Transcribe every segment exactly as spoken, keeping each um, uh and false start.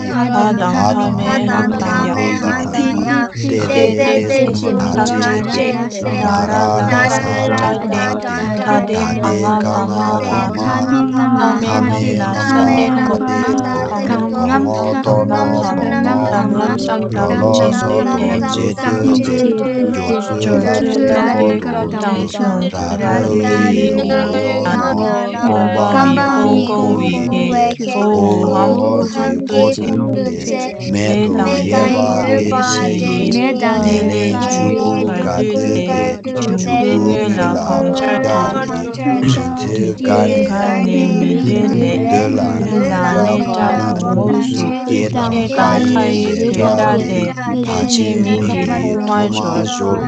ཡང་། ལྷ་དང་ལྷ་མིན་ལྷ་དང་ཡང་། ཏེ་ཏེ་ཏེ་ཙམ་མ་ཐ་ཚེ་ཏེ། ད་ར་ད་ས་ཏ་ཏེ། ད་ཏེ་ག་མ་ག་མ་ག་མ། ལྷ་མིན་ལྷ་མིན་ལ་ས་ཏེ་གོ་ཏེ། ག་མ་ཏོ་ནོ་ཏོ་ནོ། ལོ་ལོ་སོ་ཏོ་ཇེ་ཏོ་ཇེ། ཇོ་ཚུལ་ལ་ཏེ་གོ་དང་སོང་། ར་ར་རི་ཡོ་ཡོ་ནོ། ཀོ་བ་མི་ཀོ་ཀོ་བི་ཀེ། ཨོ་ཧ་མོ་ཧ་ཏོ་ཏེ། མེ་ཏོ་ཡེ་བ་ཏེ་ཤི་ཡི། མེ་ལས་ཆུ་བུར་ག་ཏེ་ཏེ། ཆུ་བུར་ལ་གང་ཆ་ཏེ། ཆུ་ཚོད་ག་ནས་མི་དེ་ལས་འདོད་ལ་ལ་ལས་དྲག་མོ་སུ། སྐད་དང་ཁ་ཡི་སྐད་ད་ཏེ། ཕ་ཆེ་མི་གི་ཐོག་མ་ཞོག་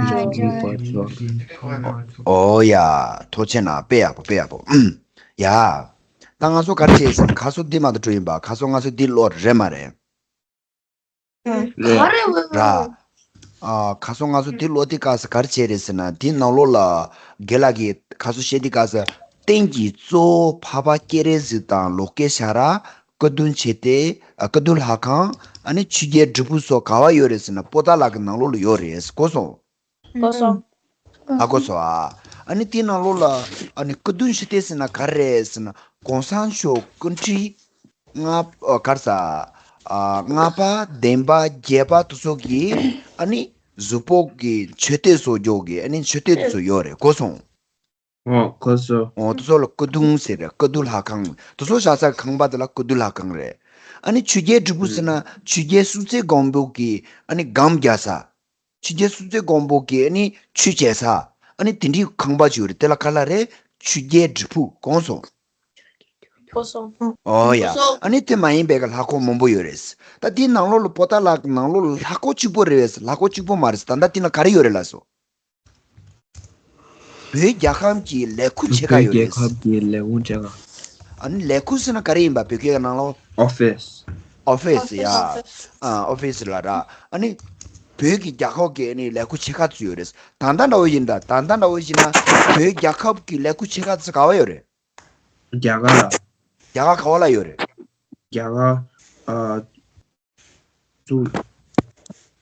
ཨོ་ཡ། ཐུགས་རྗེ་གནང་། དཔེ་ཡག་པོ། དཔེ་ཡག་པོ། ཡ། ད་ང་ཚོ་ག་རེ་བྱས་ཟིན། ཁ་སོ་འདི་མ་གཏོགས་འགྲོ་ཡིན་པ། ཁ་སོ་ང་ཚོ་འདི་ཀློག་རེད་མ་རེད། རེད། ར། ཨ། ཁ་སོ་ང་ཚོ་འདི་ཀློག་དུས་སྐབས་སུ་ག་རེ་བྱས་རེད་ཟེར་ན། འདི་ནང་ལོགས་ལ་རྒན་ལགས་ཀྱིས་ཁ་སོ་བཤད་དུས་སྐབས་སུ། རྟེན་གྱི་གཙོ་བོ་འཕགས་པ་སྤྱན་རས་གཟིགས་དང་ལོ་ཀེ་ཤྭ་ར། སྐུ་གདུང་མཆོད་རྟེན། ཨ། སྐུ་གདུང་ལྷ་ཁང་། ཨ་ནི་ཆོས་རྒྱལ་སྒྲུབ་ཕུག་སོགས་ག་བ་ཡོད་རེད་ཟེར་ན། པོ་ཏཱ་ལ་གི་ནང་ལོགས་ལ་ཡོད་རེད། གོ་སོང་། གོ་སོང་། ཨ། གོ་སོང་། ཨ། ཨ་ནི་དེའི་ནང་ལོགས་ལ། ཨ་ནི་སྐུ་གདུང་མཆོད་རྟེན་ཟེར་ན་ག་རེ་རེད་ཟེར་ན། གོང་ས་མཆོག་སྐུ་ཕྲེང་ལྔ། ཨ། ག་རེ་ཟ། ཨ། ལྔ་པ་བདུན་པ་བརྒྱད་པ་དེ་ཚོ་གི། ཨ་ནི་གཟུགས་པོ་གི་མཆོད་རྟེན་བཟོ་རྒྱུ་གི། ཨ་ནི་མཆོད་རྟེན་དེ་ཚོ་ཡོད་རེད། གོ་སོང་། ཨོ། གོ་སོང་། ཨོ། དེ་ཚོ་ལ་སྐུ་གདུང་ཟེར་རེད། སྐུ་གདུང་ལྷ་ཁང་། དེ་ཚོ་བཞག་ས་ཁང་པ་དེ་ལ་སྐུ་གདུང་ལྷ་ཁང་རེད། ཨ་ནི་ཆོས་རྒྱལ་སྒྲུབ་ཕུག་ཟེར་ན། ཨུ། ཆོས་རྒྱལ་སྲོང་བཙན་སྒམ་པོ་གི། ཨ་ནི་སྒམ་རྒྱག་ས། ཆོས་རྒྱལ་སྲོང་བཙན་སྒམ་པོ་གི། ཨ་ནི་ཆོས་བྱེད་ས། ཨ་ནི་དེ་འདྲའི་ཁང་པ་ཅིག་ཡོད་རེད། དེ་ལ་ག་ལབ་རེད། ཆོས་རྒྱལ་སྒྲུབ་ཕུག། གོ་སོང་། གོ་སོང་། ཨོ་ཡ། གོ་སོང་། ཨ་ནི་དེ་མ་ཡིན་པའི་གི་ལྷ་ཁང་མང་པོ་ཡོད་རེད། ད་དེའི་ནང་ལོགས་ལ། པོ་ཏཱ་ལ་གི་ནང་ལོགས་ལ་ལྷ་ཁང་གཅིག་པོ་རེད་པས། ལྷ་ཁང་གཅིག་པོ་མ་རེད། ད་ལྟ་དེ་ན་ག་རེ་ཡོད་རེད་ལགས་སོ། བོད་རྒྱལ་ཁབ་ཀྱི་ལས་ཁུངས་ཆེ་ཁག་བོད་ཡོད་རྒྱལ་རེད། ཁབ་ཀྱི་ལས་ཁུངས་ཆེ་ཁག་ཨ་ནི་ལས་ཁུངས་ཟེར་ན་ག་རེ་ཡིན་པ། བོད་སྐད་ཀྱི་ནང་ལོགས། ཨོ་ཕིས། ཨོ་ཕིས། ཡ། ཨོ་ཕིས། ཨ། ཨོ་ཕིས་ལ་ར། ཨ་ནི་བོད་ཀྱི་རྒྱལ་ཁབ་ཀྱི། ཨ་ནི་ལས་ཁུངས་ཆེ་ཁག་ཚོ་ཡོད་རེད། ད་ལྟ་འདྲ་བོ་ཡིན་ད། ད་ལྟ་འདྲ་བོ་ཡིན་ན་བོད་རྒྱལ་ཁབ་ཀྱི་ལས་ཁུངས་ཆེ་ཁག་ཚོ་ག་བ་ཡོད་རེད། རྒྱ་གར་ལ། རྒྱ་གར་ག་བ་ལ་ཡོད་རེད། རྒྱ་གར། ཨ། ཚུར།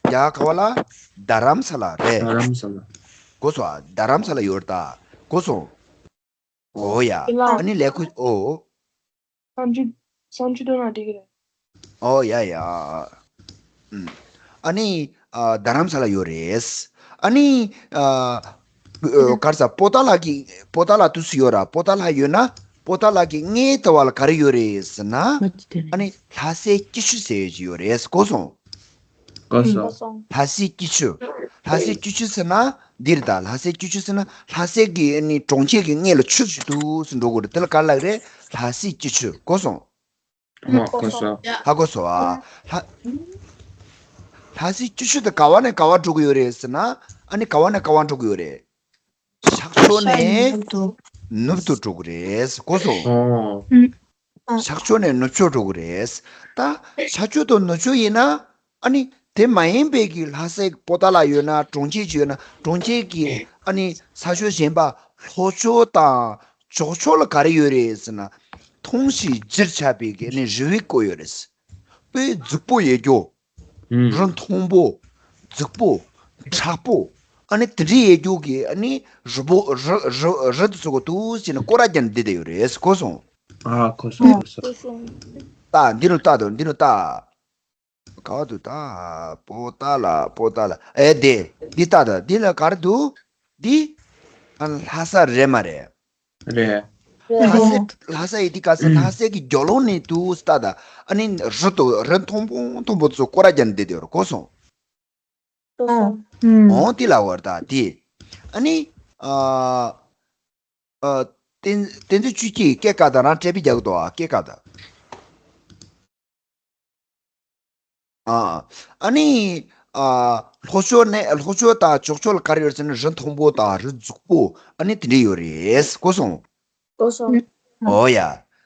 རྒྱ་གར་ག་བ་ལ། རྡ་རམ་ས་ལ་རེད། རྡ་རམ་ས་ལ། གོ་སོང་། ཨ། རྡ་རམ་ས་ལ་ཡོད་རེད་ད། གོ་སོང་། ཨོ་ཡ། ཨ་ནི་ལས་ཁུངས། ཨོ། སང་ཉིན། སང་ཉིན་འགྲོ་ན་འགྲིག་གི་རེད། ཨོ་ཡ་ཡ། ཨུམ། ཨ་ནི། ཨ། རྡ་རམ་ས་ལ་ཡོད་རེད། ཨ་ནི། ཨ། ཨ། ག་རེ་ཟ། པོ་ཏཱ་ལ་གི། པོ་ཏཱ་ལ་དུས་སུ་ཡོད་ར། པོ་ཏཱ་ལ་ཡོད་ན། པོ་ཏཱ་ལ་གི་སྔས་མཐའ་བ་ལ་ག་རེ་ཡོད་རེད་ཟེར་ན། ཨ་ནི་ལྷ་སའི་སྐྱིད་ཤོད་ཟེར་ཡས་ཅིག་ཡོད་རེད། གོ་སོང་། གོ་སོང་། ལྷ་སའི་སྐྱིད་ཆུ། ལྷ་སའི་སྐྱིད་ཆུ་ཟེར་ན་འདིར་ད་ལྷ་སའི་སྐྱིད་ཆུ་ཟེར་ན་ལྷ་སའི་གི་ཨ་ནི་གྲོང་ཁྱེར་གྱི་སྔོན་ལ་ཆུ་ཞིག་འདུག་ཟེར་འགྲོ་དགོས་རེད། དེ་ལ་ག་ལབ་རེད། ལྷ་སའི་སྐྱིད་ཆུ། གོ་སོང་། ཧ་གོ་སོང་། ཧ་གོ་སོང་ཨ། ལྷ་ལྷ་སའི་སྐྱིད་ཆུ་དེ་ག་བ་ནས་ག་བ་འགྲོ་གི་ཡོད་རེད་ཟེར་ན། ཨ་ནི་ག་བ་ནས་ག་བ་འགྲོ་གི་ཡོད་རེད། ཤར་ཕྱོགས་ནས་ནུབ་ཏུ་འགྲོ་གི་རེད། གོ་སོང་། ཤར་ཕྱོགས་ནས་ནུབ་ཕྱོགས་འགྲོ་གི་རེད། ད་ཤར་ཕྱོགས་དང་ནུབ་ཕྱོགས་ཡིན་ན། ཨ་ནི་དེ་མ་ཡིན་པའི་གི་ལྷ་སའི་པོ་ཏཱ་ལ་ཡོད་ན། གྲོང་ཁྱེར་ཅིག་ཡོད་ན། གྲོང་ཁྱེར་གྱི་ཨ་ནི་ས་ཕྱོགས་གཞན་པ་ལྷོ་ཕྱོགས་དང་ཕྱོགས་ཕྱོགས་ལ་ག་རེ་ཡོད་རེད་ཟེར་ན། མཐོང་ཞིང་བརྗིད་ཆགས་པའི་གི་ཨ་ནི་རི་བོ་བརྐོས་ཡོད་རེད། དཔེ་རྫིག་པོ་ཡོད་རྒྱུ། རི་མཐོན་པོ། རྫིག་པོ། མཁྲེགས་པོ། ཨ་ནི་དེ་འདྲའི་ཡོད་རྒྱུ་གི་ཨ་ནི་རི་བོ་རི་རི་རི་དེ་ཚོ་གོ་འདུག་ཟེར་ནས་སྐོར་ར་རྒྱག་ནས་བསྡད་བསྡད་ཡོད་རེད། གོ་སོང་། ཨ་གོ་སོང་། གོ་སོང་། ལྟ་འདི་ནས་ལྟ་དང་འདི་ནས་ལྟ། ག་བ་འདུག་ད། པོ་ཏཱ་ལ་པོ་ཏཱ་ལ་ཨེ་དེ་འདི་ལྟ་དང་འདི་ལ་ག་རེ་འདུག་འདི། ཨ་ལྷ་ས་རེད་མ་རེད། རེད། ལྷ་ས་ལྷ་ས་ཡི་འདི་ག་ས་ལྷ་སའི་གི་རྒྱབ་ལོགས་ནས་འདུག་ལྟ་དང་། ཨ་ནི་རི་དོ་རི་མཐོན་པོ་མཐོན་པོ་ཚོ་སྐོར་ར་རྒྱག་ནས་བསྡད་དེ་ཡོད་རེད། གོ་སོང་། ཨོ་འདི་ལ་བར་ད་འདི། ཨ་ནི་ཨ་ཨ་བསྟན་བསྟན་འཛིན་ཆོས་སྐྱིད་སྐད་ཀ་ད་རང་ཀྲེ་པི་རྒྱག་གི་འདུག་ཨ། སྐད་ཀ་ད། ཨ་ཨ་ནི་ཨ་ལྷོ་ཕྱོགས་ནས་ལྷོ་ཕྱོགས་དང་ཕྱོགས་ཕྱོགས་ལ་ག་རེ་ཡོད་ཟེར་ན་རི་མཐོན་པོ་དང་རི་རྫིག་པོ་ཨ་ནི་དེ་འདྲ་ཡོད་རེད། གོ་སོང་། གོ་སོང་། ཨོ་ཡ།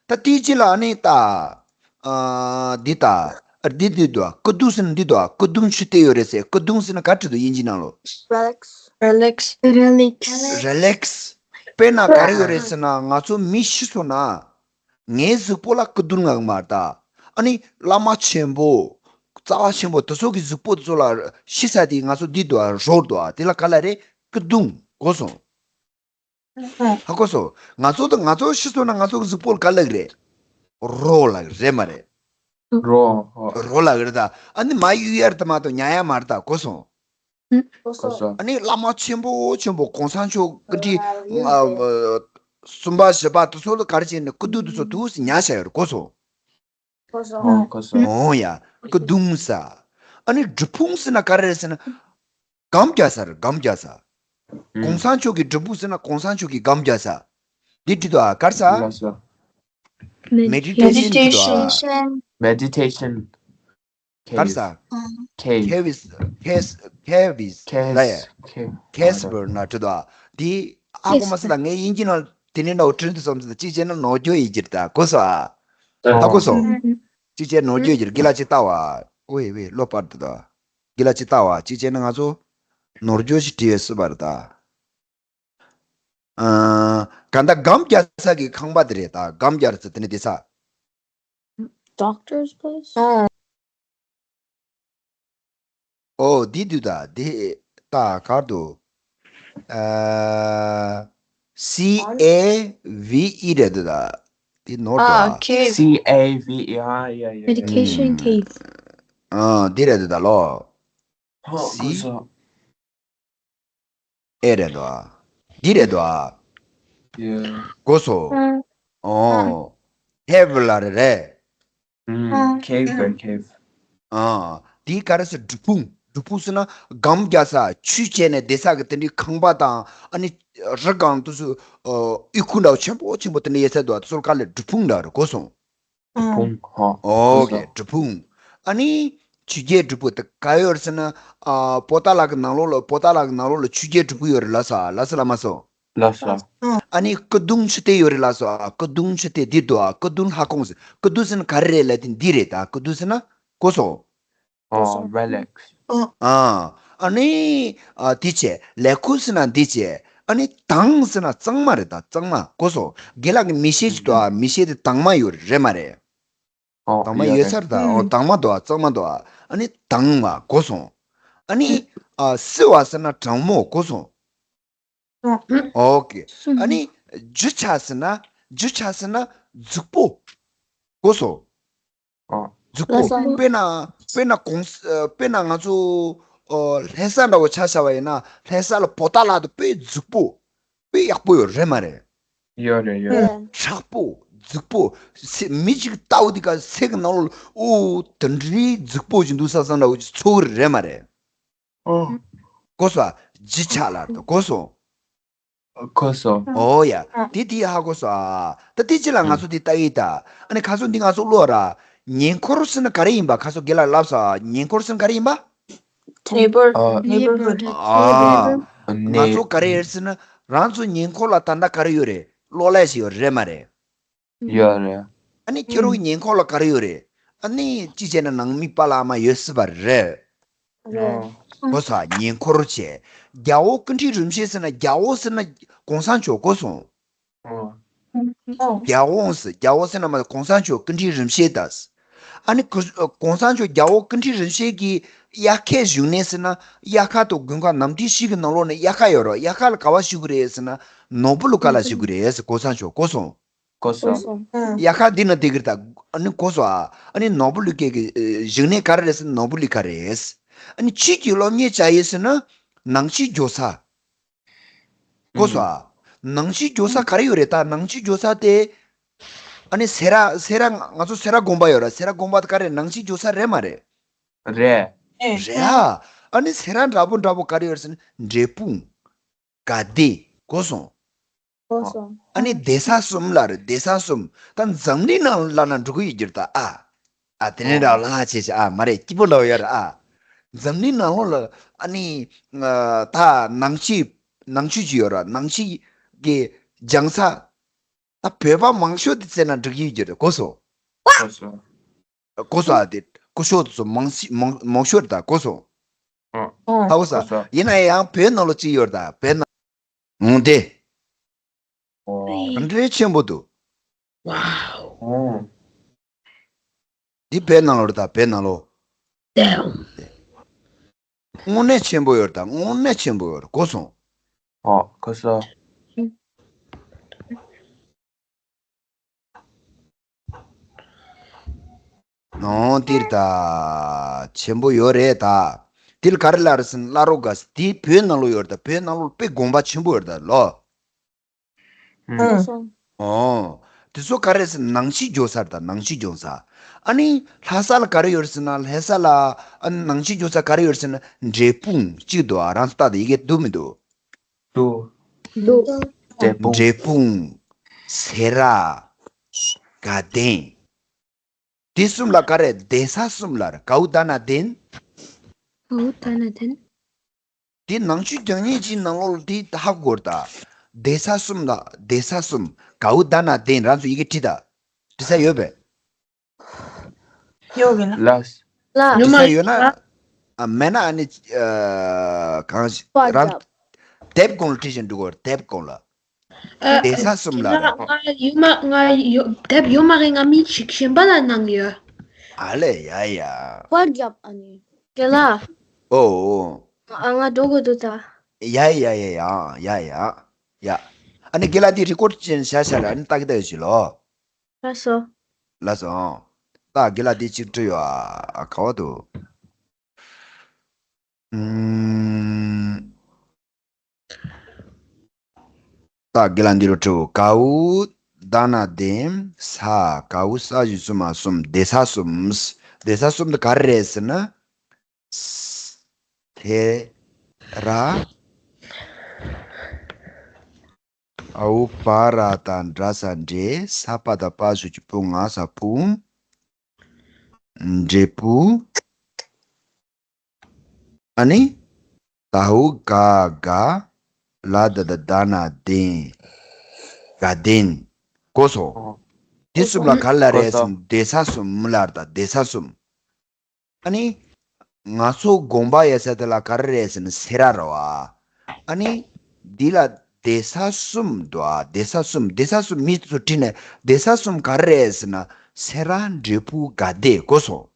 ད་དེའི་རྗེས་ལ་ཨ་ནི་ད་ཨ་འདི་ད་འདི་འདི་འདུག་ཨ། སྐུ་གདུང་ཟེར་ན་འདི་འདུག་ཨ། སྐུ་གདུང་ཆུ་གཏེར་ཡོད་རེད་ཟེར། སྐུ་གདུང་ཟེར་ན་ག་རེ་འདུག་དབྱིན་ཇི་ནང་ལོགས། Relics. Relics. Relics. དཔེར་ན་ག་རེ་ཡོད་རེད་ཟེར་ན་ང་ཚོ་མི་ཤི་སོང་ན། ངའི་གཟུགས་པོ་ལ་སྐུ་གདུང་ལབ་མ་རེད་ད། ཨ་ནི་བླ་མ་ཆེན་པོ། རྩ་བ་ཆེན་པོ་དེ་ཚོ་གི་གཟུགས་པོ་དེ་ཚོ་ལ་ཤི་ས་དེ་ང་ཚོ་འདི་འདུག་ཨ། རོ་འདུག་ཨ། དེ་ལ་ག་ལབ་རེད། སྐུ་གདུང་། གོ་སོང་། ཧ་གོ་སོང་། ང་ཚོ་དང་ང་ཚོ་ཤི་སོང་ན་ང་ཚོ་གི་གཟུགས་པོ་ལ་ག་ལབ་རེད། རོ་ལབ་རེད་མ་རེད། རོ། རོ་ལབ་རེད་ད། ཨ་ནི་མ་གཡུག་ཡ་རེད་ད་མ་གཏོགས་ཉལ་ཡ་མ་རེད་ད། གོ་སོང་། གོ་སོང་། ཨ་ནི་བླ་མ་ཆེན་པོ་ཆེན་པོ་གོང་ས་མཆོག་གི་ཨ་གསུམ་པ་བཞི་པ་དེ་ཚོ་ལ་ག་རེ་བྱས་ནས་སྐུ་གདུང་དེ་ཚོ་འདུག་སེ་ཉར་བཞག་ཡོད་རེད། གོ་སོང་། གོ་སོང་། ཨོ་ཡ། སྐུ་གདུང་ཟེར། ཨ་ནི་སྒྲུབ་ཕུང་ཟེར་ན་ག་རེ་རེད་ཟེར་ན། སྒོམ་རྒྱག་ས་རེད། སྒོམ་རྒྱག་ས། གོང་ས་མཆོག་གི་སྒྲུབ་ཕུང་ཟེར་ན་གོང་ས་མཆོག་གི་སྒོམ་རྒྱག་ས། འདི་བྲིས་འདུག་ཨ། ག་རེ་ཟེར། Meditation. Meditation. Meditation. ག་རེ་ཟེར། Cave. Cave is cave is cave is ལ་ཡ། Cave. Cave བར་ན་བྲིས་འདུག་ཨ། འདི་ཨ་ཁོ་མ་ཟེར་ད། ངས་དབྱིན་ཇི་ནང་དེ་ནས་ནོར་བྲིས་འདུག་བསམ་ཟེར། གཅིག་བྱས་ན་ནོར་འགྱོ་ཡི་གྱིར་ད། གོ་སོང་ཨ། ད་གོ་སོང་། གཅིག་བྱས་ནོར་འགྱོ་ཡི་གྱིར། དགེ་ལགས་ཅིག་ལྟ་བ། ཝེ་ཝེ་ལོ་པར་དུ་ད། དགེ་ལགས་ཅིག་ལྟ་བ། གཅིག་བྱས་ན་ང་ཚོ་ནོར་འགྱོ་ཞིག་བྲིས་ཡོད་སྲིད་པ་རེད་ད། ཨ། གང་ལྟར་སྒོམ་རྒྱག་ས་གི་ཁང་པ་དེ་རེད་ད། སྒོམ་རྒྱག་ས་དེ་ནི་དེ་ས། Doctor's place? ཨོ། འདི་འདུག་ད། འདི་ད་གར་འདུག་ཨ། C A V E རེད་འདུག་ད། འདི་ནོར་འདུག་ཨ། Cave. C A V E. ཨ་ཡ་ཡ་ཡ། Medication cave. ཨ། འདི་རེད་འདུག་ད་ལོ། ཧོ། གོ་སོང་། ཨེ་རེད་དོ། འདི་རེད་དོ། ཡ། གོ་སོང་། ཨོ། ཁེབ་ལ་རེད་རེད། ཨུམ། ཁེབ་རེད། ཁེབ། ཨ། འདི་ག་རེ་ཟེར། སྒྲུབ་ཕུང་། སྒྲུབ་ཕུང་ཟེར་ན་སྒོམ་རྒྱག་ས། ཆོས་བྱས་ནས་བསྡད་ས་གི་དེ་འདྲའི་ཁང་པ་དང་། ཨ་ནི་རི་སྒང་དུ་སུ། ཨོ། ཨི་ཁུང་འདྲ་བོ་ཆེན་པོ་ཆེན་པོ་དེ་འདྲ་ཡོད་ས་འདུག་ཨ། དེ་ཚོ་ལ་ག་ལབ་རེད། སྒྲུབ་ཕུང་འདྲ་རེད། གོ་སོང་། སྒྲུབ་ཕུང་། ཧོ། ཨོ་ཁེ། སྒྲུབ་ཕུང་། ཨ་ནི་ཆོས་རྒྱལ་སྒྲུབ་ཕུང་དེ་ག་ཡོད་རེད་ཟེར་ན། ཨ། པོ་ཏཱ་ལ་གི་ནང་ལོགས་ལ། པོ་ཏཱ་ལ་གི་ནང་ལོགས་ལ་ཆོས་རྒྱལ་སྒྲུབ་ཕུང་ཡོད་རེད་ལབ་སོང་། ལབ་སོང་ལབ་མ་སོང་། ལབ་སོང་། ཨ་ནི་སྐུ་གདུང་མཆོད་རྟེན་ཡོད་རེད་ལབ་སོང་། ཨ། སྐུ་གདུང་མཆོད་རྟེན་འདི་འདུག་ཨ། སྐུ་གདུང་ལྷ་ཁང་ཟེར། སྐུ་གདུང་ཟེར་ན་ག་རེ་རེད་ལབ་དུས་འདི་རེད་ད། སྐུ་གདུང་ཟེར་ན། གོ་སོང་། ཨོ། རི་ལེག་སི། ཨ། ཨ་ནི། ཨ། འདི་བྱས། ལས་ཁུངས་ཟེར་ན་འདི་བྱས། ཨ་ནི་དྭངས་ཟེར་ན་གཙང་མ་རེད་ད། གཙང་མ། གོ་སོང་། དགེ་ལགས་ཀྱི་མིག་ཤེལ་ཅིག་འདུག་ཨ། མིག་ཤེལ་དེ་དྭངས་མ་ཡོད་རེད་མ་རེད། ཨོ། དྭངས་མ་ཡོད་ས་རེད་ད། ཨོ། དྭངས་མ་འདུག་ཨ། གཙང་མ་འདུག་ཨ། ཨ་ནི་དྭངས་མ། གོ་སོང་། ཨ་ནི། ཨ། བསིལ་བ་ཟེར་ན་གྲང་མོ། གོ་སོང་། ཨོ་ཁེ། ཨ་ནི་རྒྱུ་ཆ་ཟེར་ན། རྒྱུ་ཆ་ཟེར་ན་རྫིག་པོ། གོ་སོང་། ཨ། རྫིག་པོ། ལགས་སོ། དཔེར་ན། དཔེར་ན་གོང་། ཨ། དཔེར་ན་ང་ཚོ། ཨ། ལྷ་ས་འདྲ་བོ་ཆ་བཞག་པ་ཡིན་ན། ལྷ་ས་ལ་པོ་ཏཱ་ལ་དེ་དཔེ་རྫིག་པོ། དཔེ་ཡག་པོ་ཡོད་རེད་མ་རེད། ཡོད་རེད། ཡོད་རེད། མཁྲེགས་པོ། རྫིག་པོ། སེ་མི་གཅིག་ལྟ་བུ་དེ་ག་སེ་གི་ནང་ལོགས་ལ་ཨོ་དེ་འདྲའི་རྫིག་པོ་ཞིག་འདུག་ས་བསམ་འདྲ་བོ་ཅིག་ཚོར་གི་རེད་མ་རེད། ཨོ། གོ་སོང་ཨ། བརྗིད་ཆགས་ལབ་དང་གོ་སོང་། གོ་སོང་། ཨོ་ཡ། དེ་དེ་ཧ་གོ་སོང་ཨ། ད་དེ་ཅི་ལ་ང་ཚོ་དེ་ལྟ་ཡི་ད། ཨ་ནི་ཁ་སང་འདི་ང་ཚོ་ཀློག་ར། ཉེ་འཁོར་ཟེར་ན་ག་རེ་ཡིན་པ། ཁ་སང་རྒན་ལགས་ལབ་སོང་ཨ། ཉེ་འཁོར་ཟེར་ན་ག་རེ་ཡིན་པ། Neighbor. ཨ། Neighborhood. ཨ། ང་ཚོ་ག་རེ་ཡོད་ཟེར་ན་རང་ཚོ་ཉེ་འཁོར་ལ་ད་ལྟ་ག་རེ་ཡོད་རེད། གློག་ཀླད་ཞིག་ཡོད་རེད་མ་རེད། ཡོད་རེད། ཨ་ནི་ཁྱེད་རང་གི་ཉེ་འཁོར་ལ་ག་རེ་ཡོད་རེད། ཨ་ནི་ཅི་བྱས་ན་ནང་མི་པཱ་ལགས་ཨ་མ་ཡོད་སྲིད་པ་རེད། རེད། གོ་སོང་ཨ། ཉེ་འཁོར་བྱས། རྒྱལ་པོ་ཀུན་ཁྲིད་རིན་ཆེན་ཟེར་ན་རྒྱལ་པོ་ཟེར་ན་གོང་ས་མཆོག་གོ་སོང་། ཨོ། རྒྱལ་པོ་ཟེར་རྒྱལ་པོ་ཟེར་ན་མ་གོང་ས་མཆོག་ཀུན་ཁྲིད་རིན་ཆེན་ད། ཨ་ནི་གོ་གོང་ས་མཆོག་རྒྱལ་པོ་ཀུན་ཁྲིད་རིན་ཆེན་གྱི་དབྱར་ཁའི་བཞུགས་གནས་ཟེར་ན་དབྱར་ཁ་དང་དགུན་ཁ་ནམ་དུས་བཞི་གི་ནང་ལོགས་ནས་དབྱར་ཁ་ཡོད་རེད། དབྱར་ཁ་ལ་ག་པར་བཞུགས་ཀྱི་རེད་ཟེར་ན་ནོར་བུ་གླུ་ཁ་ལ་བཞུགས་ཀྱི་རེད་ཟེར་གོང་ས་མཆོག་གོ་སོང་། གོ་སོང་། དབྱར་ཁ་འདི་ན་བསྡད་ཀྱི་རེད་ད། ཨ་ནི་གོ་སོང་ཨ། ཨ་ནི་ནོར་བུ་གླུ་སྐད་ཀྱི་ཨེ་བཞུགས་གནས་ག་རེ་རེད་ཟེར་ན་ནོར་བུ་གླུ་ཁ་རེད། ཨ་ནི་ཆོས་ཀྱི་སློབ་གཉེར་བྱ་ཡུལ་ཟེར་ན་ནང་ཆོས་འགྱོ་ས། གོ་སོང་ཨ། ནང་ཆོས་འགྱོ་ས་ག་རེ་ཡོད་རེད་ད། ནང་ཆོས་འགྱོ་ས་དེ། ཨ་ནི་སེ་ར་སེ་ར་ང་ཚོ་སེ་ར་དགོན་པ་ཡོད་ར། སེ་ར་དགོན་པ་དེ་ག་རེ་ནང་ཆོས་འགྱོ་ས་རེད་མ་རེད། རེད། རེད་ཨ། ཨ་ནི་སེ་ར་འདྲ་པོ་འདྲ་པོ་ག་རེ་ཡོད་རེད་ཟེར་ན་འབྲས་སྤུངས། དགའ་ལྡན། གོ་སོང་། གོ་སོང་། ཨ་ནི་སྡོད་ས་གསུམ་ལ་རེད། སྡོད་ས་གསུམ། ད་འཛམ་གླིང་ནང་ལ་ན་འགྲོ་གི་ཡོད་རྒྱུ་རེད་ད་ཨ། ཨ་དེ་ནས་འདྲ་ལ་ང་བྱས་བྱས་ཨ་མ་རེད་སྐྱིད་པོ་ལོག་ཡོད་རེད་ཨ། འཛམ་གླིང་ནང་ལོགས་ལ་ཨ་ནི་ད་ནང་ཆོས་ནང་ཆོས་ཅིག་ཡོད་རེད། ནང་ཆོས་ཀྱི་སྦྱང་ས་ད་བོད་པ་མང་ཤོས་དེ་བཙལ་ན་འགྲིག་གི་ཡོད་རྒྱུ་རེད། གོ་སོང་། གོ་སོང་། གོ་སོང་ཨ། དེ་སྐུ་ཞབས་དེ་ཚོ་མང་ཤི་མང་མང་ཤོས་རེད་ད། གོ་སོང་། ཨོ། ཧ་གོ་སོང་། གོ་སོང་། ཡིན་ན་ཡང་བོད་ནང་ལོགས་ཅིག་ཡོད་རེད་ད། བོད་ནང་། འོང་དེ། ཨོ། ག་འདྲའི་ཆེན་པོ་འདུག་ཝའོ། ཨོ། འདི་བོད་ནང་ལོགས་རེད་ད། བོད་ནང་ལོགས། དེའང་། དངོས་གནས་ཆེན་པོ་ཡོད་རེད་ད། དངོས་གནས་ཆེན་པོ་ཡོད་རེད། གོ་སོང་། ཨོ། གོ་སོང་། ནོ་འདིར་ད་ཆེན་པོ་ཡོད་རེད་ད། འདིར་ག་རེ་ལབ་རེད་ཟེར་ན་བླ་རོག་ག་འདི་བོད་ནང་ལོགས་ཡོད་རེད་ད། བོད་ནང་ལོགས་དཔེ་དགོན་པ་ཆེན་པོ་ཡོད་རེད་ད་ལོ། ཨང་། ཨོ། དེ་ཚོ་ག་རེ་ཟེར་ན་ནང་ཆོས་སྦྱོང་ས་རེད་ད། ནང་ཆོས་སྦྱོང་ས། ཨ་ནི་ལྷ་ས་ལ་ག་རེ་ཡོད་རེད་ཟེར་ན་ལྷ་ས་ལ་ཨ་ནི་ནང་ཆོས་སྦྱོང་ས་ག་རེ་ཡོད་རེད་ཟེར་ན་འབྲས་སྤུངས་གཅིག་འདུག་ཨ། རང་ཚོ་ལྟ་དེ་ཡི་གེ་འདུག་མི་འདུག་འདུག་འདུག་འབྲས་སྤུངས། འབྲས་སྤུངས། སེ་ར། དགའ་ལྡན། དེ་གསུམ་ལ་ག་རེ། སྡོད་ས་གསུམ་ལ་རེད། གའུ་ད་ན་ལྡན། གའུ་ད་ན་ལྡན། དེ་ནང་ཆོས་སྦྱང་མཁན་གྱི་ནང་ལོགས་ལ་དེ་ཧ་གོ་རེད་ད། སྡོད་ས་གསུམ་ལ་སྡོད་ས་གསུམ། གའུ་ད་ན་ལྡན། རང་ཚོ་ཡི་གེ་བྲིས་ད། བྲིས་ས་ཡོད་པས། ཡོད་གི་ལ། ལ། ལ། ཉི་མ་དེ་ཡོད་ན། ཨ་མེད་ན་ཨ་ནི་ཨ་གང་ཞིག་པ་རང་རྒྱབ། དེབ་གོང་ལ་བྲིས་བཞིན་འགྲོ་གི་རེད། དེབ་གོང་ལ། ཨ། སྡོད་ས་གསུམ་ལ་ང་རེད། ང་ཡོད་མ་ང་ཡོད་དེབ་ཡོད་མ་རེད། ང་མི་ཞིག་གཞན་པ་ལ་གནང་ཡོད། ཨ་ལེ་ཡ་ཡ། པ་རྒྱབ་ཨ་ནི། དེ་ལ། ཨོ་ཨོ། ཨ་ང་འགྲོ་དགོས་འདུག་ད། ཡ་ཡ་ཡ་ཡ་ཡ་ཡ། ཡ། ཨ་ནི་རྒན་ལགས་འདི་རི་ཀོཌ་ཅན་བྱ་བྱ་ལ་ཨ་ནི་ལྟ་གི་ལྟ་གི་ཞིག་ལོ། ལགས་སོ། ལགས་སོ། ད་རྒན་ལགས་འདི་གཅིག་བྲིས་ཡོད་ཨ། ག་བ་འདུག་ཨུམ། ད་རྒན་ལགས་འདི་རུ་བྲིས། གའུ་ད་ན་ལྡན་ས། གའུ་ས་གཞི་གསུམ་མ་གསུམ། སྡོད་ས་གསུམ། སྡོད་ས་གསུམ་དེ་ག་རེ་རེད་ཟེར་ན། སེ་ར། ཨའུ་པ་ར་ད་འདྲ་ས་འདྲེ། ས་པ་ད་པ་ཞབས་ཀྱུ་སྤུ་ང་ས་སྤུངས། འབྲས་སྤུངས། ཨ་ནི། དའུ་ག་དགའ། ལ་ད་བཏགས་ལྡ་ན་ལྡན། དགའ་ལྡན། གོ་སོང་། ཨོ། དེ་གསུམ་ལ་ག་རེ་ལབ་རེད་ཟེར་ན་སྡོད་ས་གསུམ་ལབ་རེད་ད། སྡོད་ས་གསུམ། ཨ་ནི། ང་ཚོ་དགོན་པ་ཡོད་ས་དེ་ལ་ག་རེ་རེད་ཟེར་ན་སེ་ར་རེད་བ། ཨ་ནི། འདི་ལ་སྡོད་ས་གསུམ་འདུག་ཨ། སྡོད་ས་གསུམ། སྡོད་ས་གསུམ། མི་ཚོ་ཁྲིད་ནས་སྡོད་ས་གསུམ་ག་རེ་རེད་ཟེར་ན་སེ་ར། འབྲས་སྤུངས། དགའ་ལྡན། གོ་སོང་།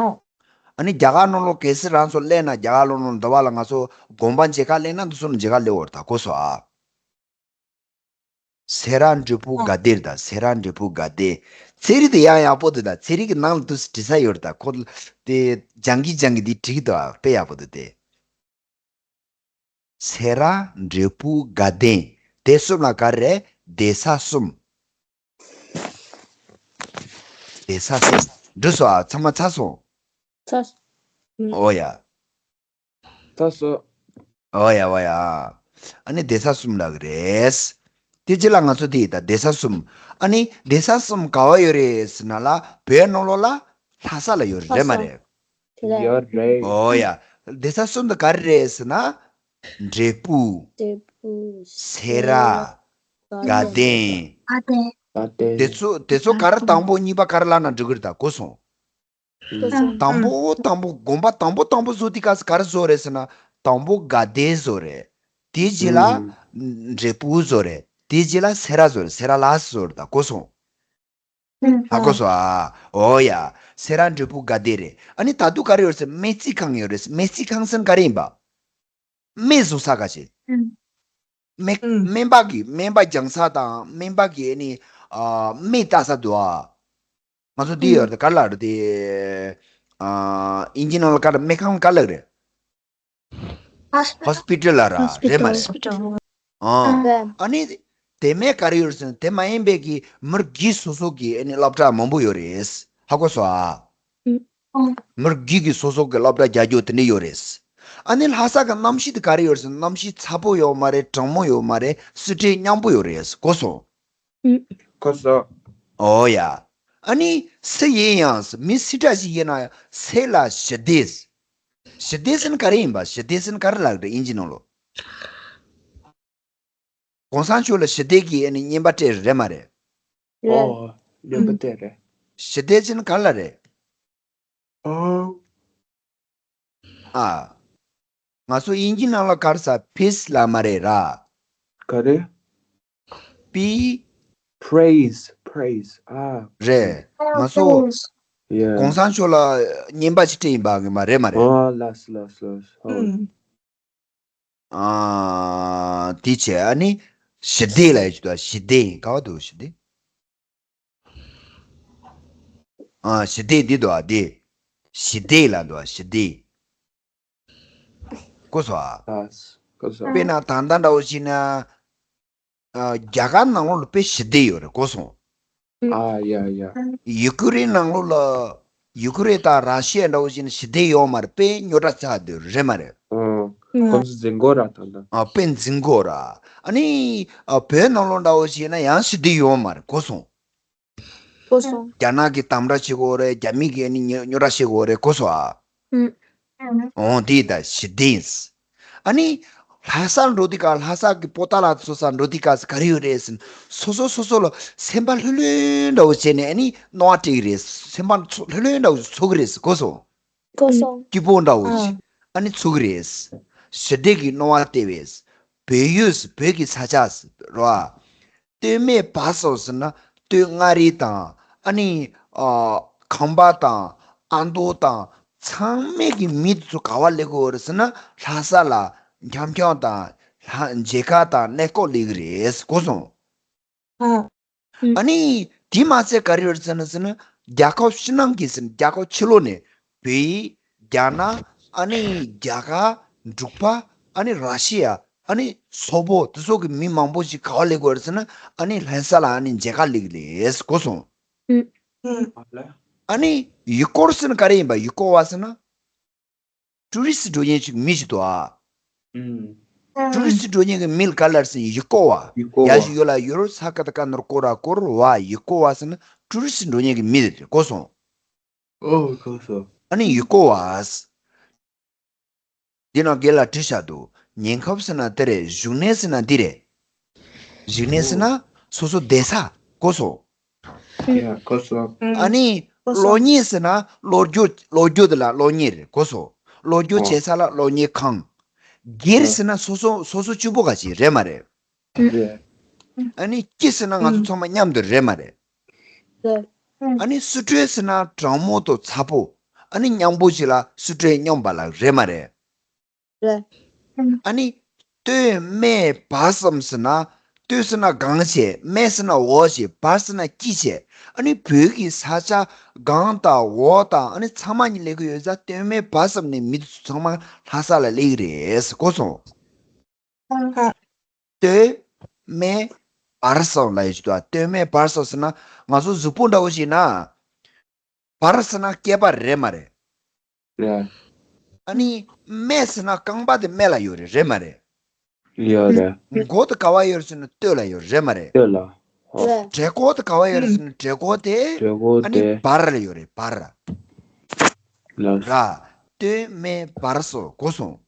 ཨོ། ཨ་ནི་རྒྱ་གར་ནང་ལོགས་གལ་སྲིད་རང་ཚོ་སླེབས་ན་རྒྱ་གར་ནང་ལོགས་འདི་བ་ལ་ང་ཚོ་དགོན་པ་མཇལ་ཁ་སླེབས་ན་འདི་ཚོ་ལ་མཇལ་ཁ་སླེབས་འོར་ད། གོ་སོང་ཨ། སེ་ར་འབྲས་སྤུངས་དགའ་ལྡན་རེད་ད། སེ་ར་འབྲས་སྤུངས་དགའ་ལྡན། ཚན་རིག་དེ་ཡང་ཡག་པོ་འདུག་ད། ཚན་རིག་གི་ནང་ལ་འདུག་སེ་བྲིས་ས་ཡོད་རེད་ད། ཁོ་དེ་སྦྱང་གི་སྦྱང་གི་འདི་བྲིས་ཀྱི་འདུག་ཨ། དཔེ་ཡག་པོ་འདུག་དེ། སེ་ར། འབྲས་སྤུངས། དགའ་ལྡན། དེ་གསུམ་ལ་ག་རེ། སྡོད་ས་གསུམ། སྡེ་ས་གསུམ། འགྲིག་སོང་ཨ། ཚང་མ་ཚར་སོང་། ཚར་སོང་། ཨོ་ཡ། ཚར་སོང་། ཨོ་ཡ་ཨོ་ཡ། ཨ་ནི་སྡེ་ས་གསུམ་ལབ་ཀྱི་རེད། དེ་རྗེས་ལ་ང་ཚོ་དེ་ཡིན་ད། སྡེ་ས་གསུམ། ཨ་ནི་སྡེ་ས་གསུམ་ག་བ་ཡོད་རེད་ཟེར་ན་ལ། བོད་ནང་ལོགས་ལ་ལྷ་ས་ལ་ཡོད་རེད། རེད་མ་རེད། དེ་ལ། ཡོད་རེད། ཨོ་ཡ། སྡེ་ས་གསུམ་དེ་ག་རེ་རེད་ཟེར་ན། འབྲས་སྤུངས། འབྲས་སྤུངས། སེ་ར། དགའ་ལྡན། དགའ་ལྡན། ད་ལྟའི། དེ་ཚོ་དེ་ཚོ་ག་རེ། དང་པོ་གཉིས་པ་ག་རེ་ལབ་ན་འགྲིག་གི་རེད། ད་གོ་སོང་། ཨུ། དང་པོ་དང་པོ་དགོན་པ་དང་པོ་དང་པོ་བཟོ་དུས་སྐབས་སུ་ག་རེ་བཟོ་རེད་ཟེར་ན། དང་པོ་དགའ་ལྡན་བཟོ་རེད། དེའི་རྗེས་ལ་ཨུ། འབྲས་སྤུངས་བཟོ་རེད། དེའི་རྗེས་ལ་སེ་ར་བཟོ་རེད། སེ་ར་ལ་སོ་བཟོ་རེད། ད་གོ་སོང་། ཧ་གོ་སོང་ཨ། ཨོ་ཡ། སེ་ར་འབྲས་སྤུངས་དགའ་ལྡན་རེད། ཨ་ནི་ད་དུང་ག་རེ་ཡོད་རེད་ཟེར། སྨན་རྩིས་ཁང་ཡོད་རེད། སྨན་རྩིས་ཁང་ཟེར་ན་ག་རེ་ཡིན་པ། སྨན་བཟོ་ས་ག་ཅིག་སྨན་སྨན་པ་གི་སྨན་པ་སྦྱང་ས་དང་སྨན་པ་གི་ཨ་ནི་ཨ་སྨན་ལྟ་ས་འདུག་ཨ། ང་ཚོ་འདི་ཡོད་རེད། ག་རེ་ལབ་རེད་དེ། ཨ་དབྱིན་ཇི་ནང་ལ་ག་རེ། སྨན་ཁང་ག་རེ་ལབ་རེད། ཧོ་སི་པི་ཊལ་ལབ་ར། རེད་མ་རེད། ཨ། ཨ་ནི་དེ་མིན་ག་རེ་ཡོད་རེད་ཟེར་ན། དེ་མ་ཡིན་པའི་གི་མི་སྒེར་སོ་སོ་གི་ཨ་ནི་སློབ་གྲྭ་མང་པོ་ཡོད་རེད། ཧ་གོ་སོང་ཨ། མི་སྒེར་གི་སོ་སོ་གི་སློབ་གྲྭ་རྒྱག་རྒྱུ་དེ་འདྲ་ཡོད་རེད། ཨ་ནི་ལྷ་ས་གི་གནམ་གཤིས་དེ་ག་རེ་ཡོད་རེད་ཟེར་ན། གནམ་གཤིས་ཚ་པོ་ཡོད་མ་རེད། གྲང་མོ་ཡོད་མ་རེད། སི་ཁྲོན་མཉམ་པོ་ཡོད་རེད། གོ་སོང་། གོ་སོང་། ཨོ་ཡ། ཨ་ནི་སུ་ཡིན་ཡང་། མི་སུ་འདྲ་ཞིག་ཡིན་ན་ཡང་སུ་ལ་ཞི་བདེ། ཞི་བདེ་ཟེར་ན་ག་རེ་ཡིན་པ། ཞི་བདེ་ཟེར་ན་ག་རེ་ལབ་རེད་དབྱིན་ཇི་ནང་ལོགས། གོང་ས་མཆོག་ལ་ཞི་བདེ་གི་ཨ་ནི་བརྙན་པར་སྤྲད་རེད་མ་རེད། རེད། ཨོ། བརྙན་པར་སྤྲད་རེད། ཞི་བདེ་ཟེར་ན་ག་རེ་ལབ་རེད། ཨོ། ཨ། ང་ཚོ་དབྱིན་ཇི་ནང་ལ་ག་རེ་ཟེར། པིས་ལབ་མ་རེད་ར། ག་རེ། པི། Praise, praise. ཨ། རེད། ང་ཚོ་Yeah. གོང་ས་མཆོག་ལ་བརྙན་པར་ཅིག་སྤྲད་ཡིན་པ་གི་མ་རེད་མ་རེད། ཨོ་ལགས་སོ་ལགས་སོ། ཨོ། ཨུམ། ཨ། དེ་བྱས་ཨ་ནི་ཞི་བདེ་ལབ་ཡ་ཅིག་འདུག་ཞི་བདེ་ག་བ་འདུག་ཞི་བདེ། ཨ། ཞི་བདེ་འདི་འདུག་ཨ། འདི་ཞི་བདེ་ལབ་འདུག་ཨ། ཞི་བདེ། གོ་སོང་ཨ། ལགས་སོ། གོ་སོང་། དཔེར་ན་ད་ལྟ་འདྲ་བོ་ཞིག་ན། ཨ། རྒྱ་གར་ནང་ལོགས་ལ་དཔེ་ཞི་བདེ་ཡོད་རེད། གོ་སོང་། ཨ་ཡ་ཡ། ཡུ་ཀེ་རེན་ནང་ལོགས་ལ། ཡུ་ཀེ་རེན་དང་ར་ཤི་ཡ་འདྲ་བོ་ཞིག་ན་ཞི་བདེ་ཡོད་མ་རེད། དཔེ་རྙོག་དྲ་ཆགས་བསྡད་རེད་མ་རེད། ཨོ། ཁོང་ཚོ་འཛིང་གོ་ར་ད་ལྟ། ཨ། དཔེ་འཛིང་གོ་ར། ཨ་ནི་ཨ་བོད་ནང་ལོགས་འདྲ་བོ་ཞིག་ན་ཡང་ཞི་བདེ་ཡོད་མ་རེད། གོ་སོང་། གོ་སོང་། རྒྱ་ནག་གིས་དམ་དྲག་བྱེད་གོ་རེད། རྒྱ་མི་གིས་ནི་རྙོག་དྲ་བྱེད་གོ་རེད། གོ་སོང་ཨ། ཨུམ། འོང་དེ་ད་ཞི་བདེ་ཡིན། ཨ་ནི་ལྷ་སར་འགྲོ་དུས་ཀ་ལྷ་ས་གི་པོ་ཏཱ་ལ་ཚོ་སར་འགྲོ་དུས་ཀ་ག་རེ་ཡོད་རེད་ཟེར་ན། སོ་སོ་སོ་སོ་ལ་སེམས་པ་ལྷོད་ལྷོད་འདྲ་བོ་བྱས་ནས་ཨ་ནི་རྣོ་བ་སྤྲད་ཀྱི་རེད། སེམས་པ་ཚོ་ལྷོད་ལྷོད་འདྲ་བོ་ཚོར་གི་རེད། གོ་སོང་། གོ་སོང་། སྐྱིད་པོ་འདྲ་བོ་ཞིག་ཨ། ཨ་ནི་ཚོར་གི་རེད། ཞི་བདེ་གི་རྣོ་བ་སྟེར་བས། བོད་ཡུལ་བོད་ཀྱི་ས་ཆ་ར། སྟོད་སྨད་བར་གསུམ་ཟེར་ན་སྟོད་མངའ་རིས་དང་ཨ་ནི་ཨ་ཁམས་པ་དང་ཨ་མདོ་དང་ཚང་མས་ཀྱི་མི་དེ་ཚོ་ག་བ་སླེབས་ཀྱི་ཡོད་རེད་ཟེར་ན། ལྷ་ས་ལ་འཁྱམ་འཁྱམ་དང་ལྷ་མཇལ་ཁ་དང་གནས་སྐོར་སླེབས་ཀྱི་རེད། གོ་སོང་། ཨ། ཨུམ། ཨ་ནི་དེ་མ་ཚད་ག་རེ་ཡོད་རེད་ཟེར་ན་ཟེར་ན། རྒྱལ་ཁབ་ཕྱི་ནང་གི་ཟེར་ན་རྒྱལ་ཁབ་ཕྱི་ལོགས་ནས་བོད་ཡིག་རྒྱ་ནག་ཨ་ནི་རྒྱ་གར་འབྲུག་པ་ཨ་ནི་ར་ཤི་ཡ་ཨ་ནི་སོག་པོ་དེ་ཚོ་གི་མི་མང་པོ་ཞིག་ག་བ་སླེབས་ཀྱི་ཡོད་རེད་ཟེར་ན། ཨ་ནི་ལྷ་ས་ལ་ཨ་ནི་མཇལ་ཁ་སླེབས་ཀྱི་རེད། གོ་སོང་། ཨུམ། ཨ་ནི་ཡུལ་སྐོར་ཟེར་ན་ག་རེ་ཡིན་པ། ཡུལ་སྐོར་བ་ཟེར་ན། ཊུ་རི་སི་འགྲོ་མཁན་ཅིག་མི་ཞིག་འདུག་ཨ། ཨུམ། ཊུ་རི་སི་འགྲོ་མཁན་གྱི་མི་ལ་ག་ལབ་ཟེར་ན་ཡུལ་སྐོར་བ། ཡུལ་སྐོར་བ། ཡ་ཞིག་ཡོད་ལ་ཡུལ་ས་ཀ་ད་ཀ་ནོར་སྐོར་ར་སྐོར་བ། ཡུལ་སྐོར་བ་ཟེར་ན་ཊུ་རི་སི་འགྲོ་མཁན་གྱི་མི་རེད། གོ་སོང་། ཨོ་གོ་སོང་། ཨ་ནི་ཡུལ་སྐོར་བ། འདི་ནང་སྒེར་ལ་བྲིས་བཞག་འདུག་ཉེན་ཁབ་ཟེར་ན་དེ་རེད། བཞུགས་གནས་ཟེར་ན་འདི་རེད། བཞུགས་གནས་ཟེར་ན་སོ་སོ་བསྡད་ས། གོ་སོང་། ཡ་གོ་སོང་། ཨ་ནི་གློག་བརྙན་ཟེར་ན་གློག་བརྗོད། གློག་བརྗོད་དེ་ལ་གློག་བརྙན་རེད། གོ་སོང་། གློག་བརྗོད་བྱེད་ས་ལ་གློག་བརྙན་ཁང་། སྒེར་ཟེར་ན་སོ་སོ་སོ་སོ་གཅིག་པོ་ག་ཅིག་རེད་མ་རེད། རེད། ཨ་ནི་སྐྱིད་ཟེར་ན་ང་ཚོ་ཚང་མ་མཉམ་དུ་རེད་མ་རེད། རེད། ཨ་ནི་སི་ཁྲོན་ཟེར་ན་གྲང་མོ་དང་ཚ་པོ། ཨ་ནི་མཉམ་པོ་ཞིག་ལ་སི་ཁྲོན་མཉམ་པ་ལ་རེད་མ་རེད། རེད། ཨ་ནི་སྟོད་སྨད་བར་གསུམ་ཟེར་ན། སྟོད་ཟེར་ན་གངས་བྱས། སྨད་ཟེར་ན་འོག་བྱས། བར་ཟེར་ན་དཀྱིལ་བྱས། ཨ་ནི་བོད་ཀྱི་ས་ཆ་གངས་དང་འོག་དང་ཨ་ནི་ཚང་མ་གཉིས་སླེབས་ཀྱི་ཡོད་ཙང་སྟོད་སྨད་བར་གསུམ་ནས་མི་དེ་ཚོ་ཚང་མ་ལྷ་ས་ལ་སླེབས་ཀྱི་རེད། གོ་སོང་། ཧ། སྟོད་སྨད་བར་གསུམ་ལབ་ཡོད་ཅིག་འདུག་ཨ། སྟོད་སྨད་བར་གསུམ་ཟེར་ན་ང་ཚོ་གཟུགས་པོ་འདྲ་བོ་ཞིག་ན། བར་ཟེར་ན་སྐེད་པ་རེད་མ་རེད། ཡ། ཨ་ནི་སྨད་ཟེར་ན་རྐང་པ་དེ་སྨད་ལ་ཡོད་རེད། རེད་མ་རེད། ཡ་རེད། མགོ་དེ་ག་བ་ཡོད་རེད་ཟེར་ན་སྟོད་ལ་ཡོད་རེད། རེད་མ་རེད། སྟོད་ལ། ཧོ། རེད། བྲེ་སྒོ་དེ་ག་བ་ཡོད་རེད་ཟེར་ན་བྲེ་སྒོ་དེ། བྲེ་སྒོ་ཨ་ནི་དེ། བར་ལ་ཡོད་རེད། བར། ལ། ར། སྟོད་སྨད་བར་སོགས། གོ་སོང་།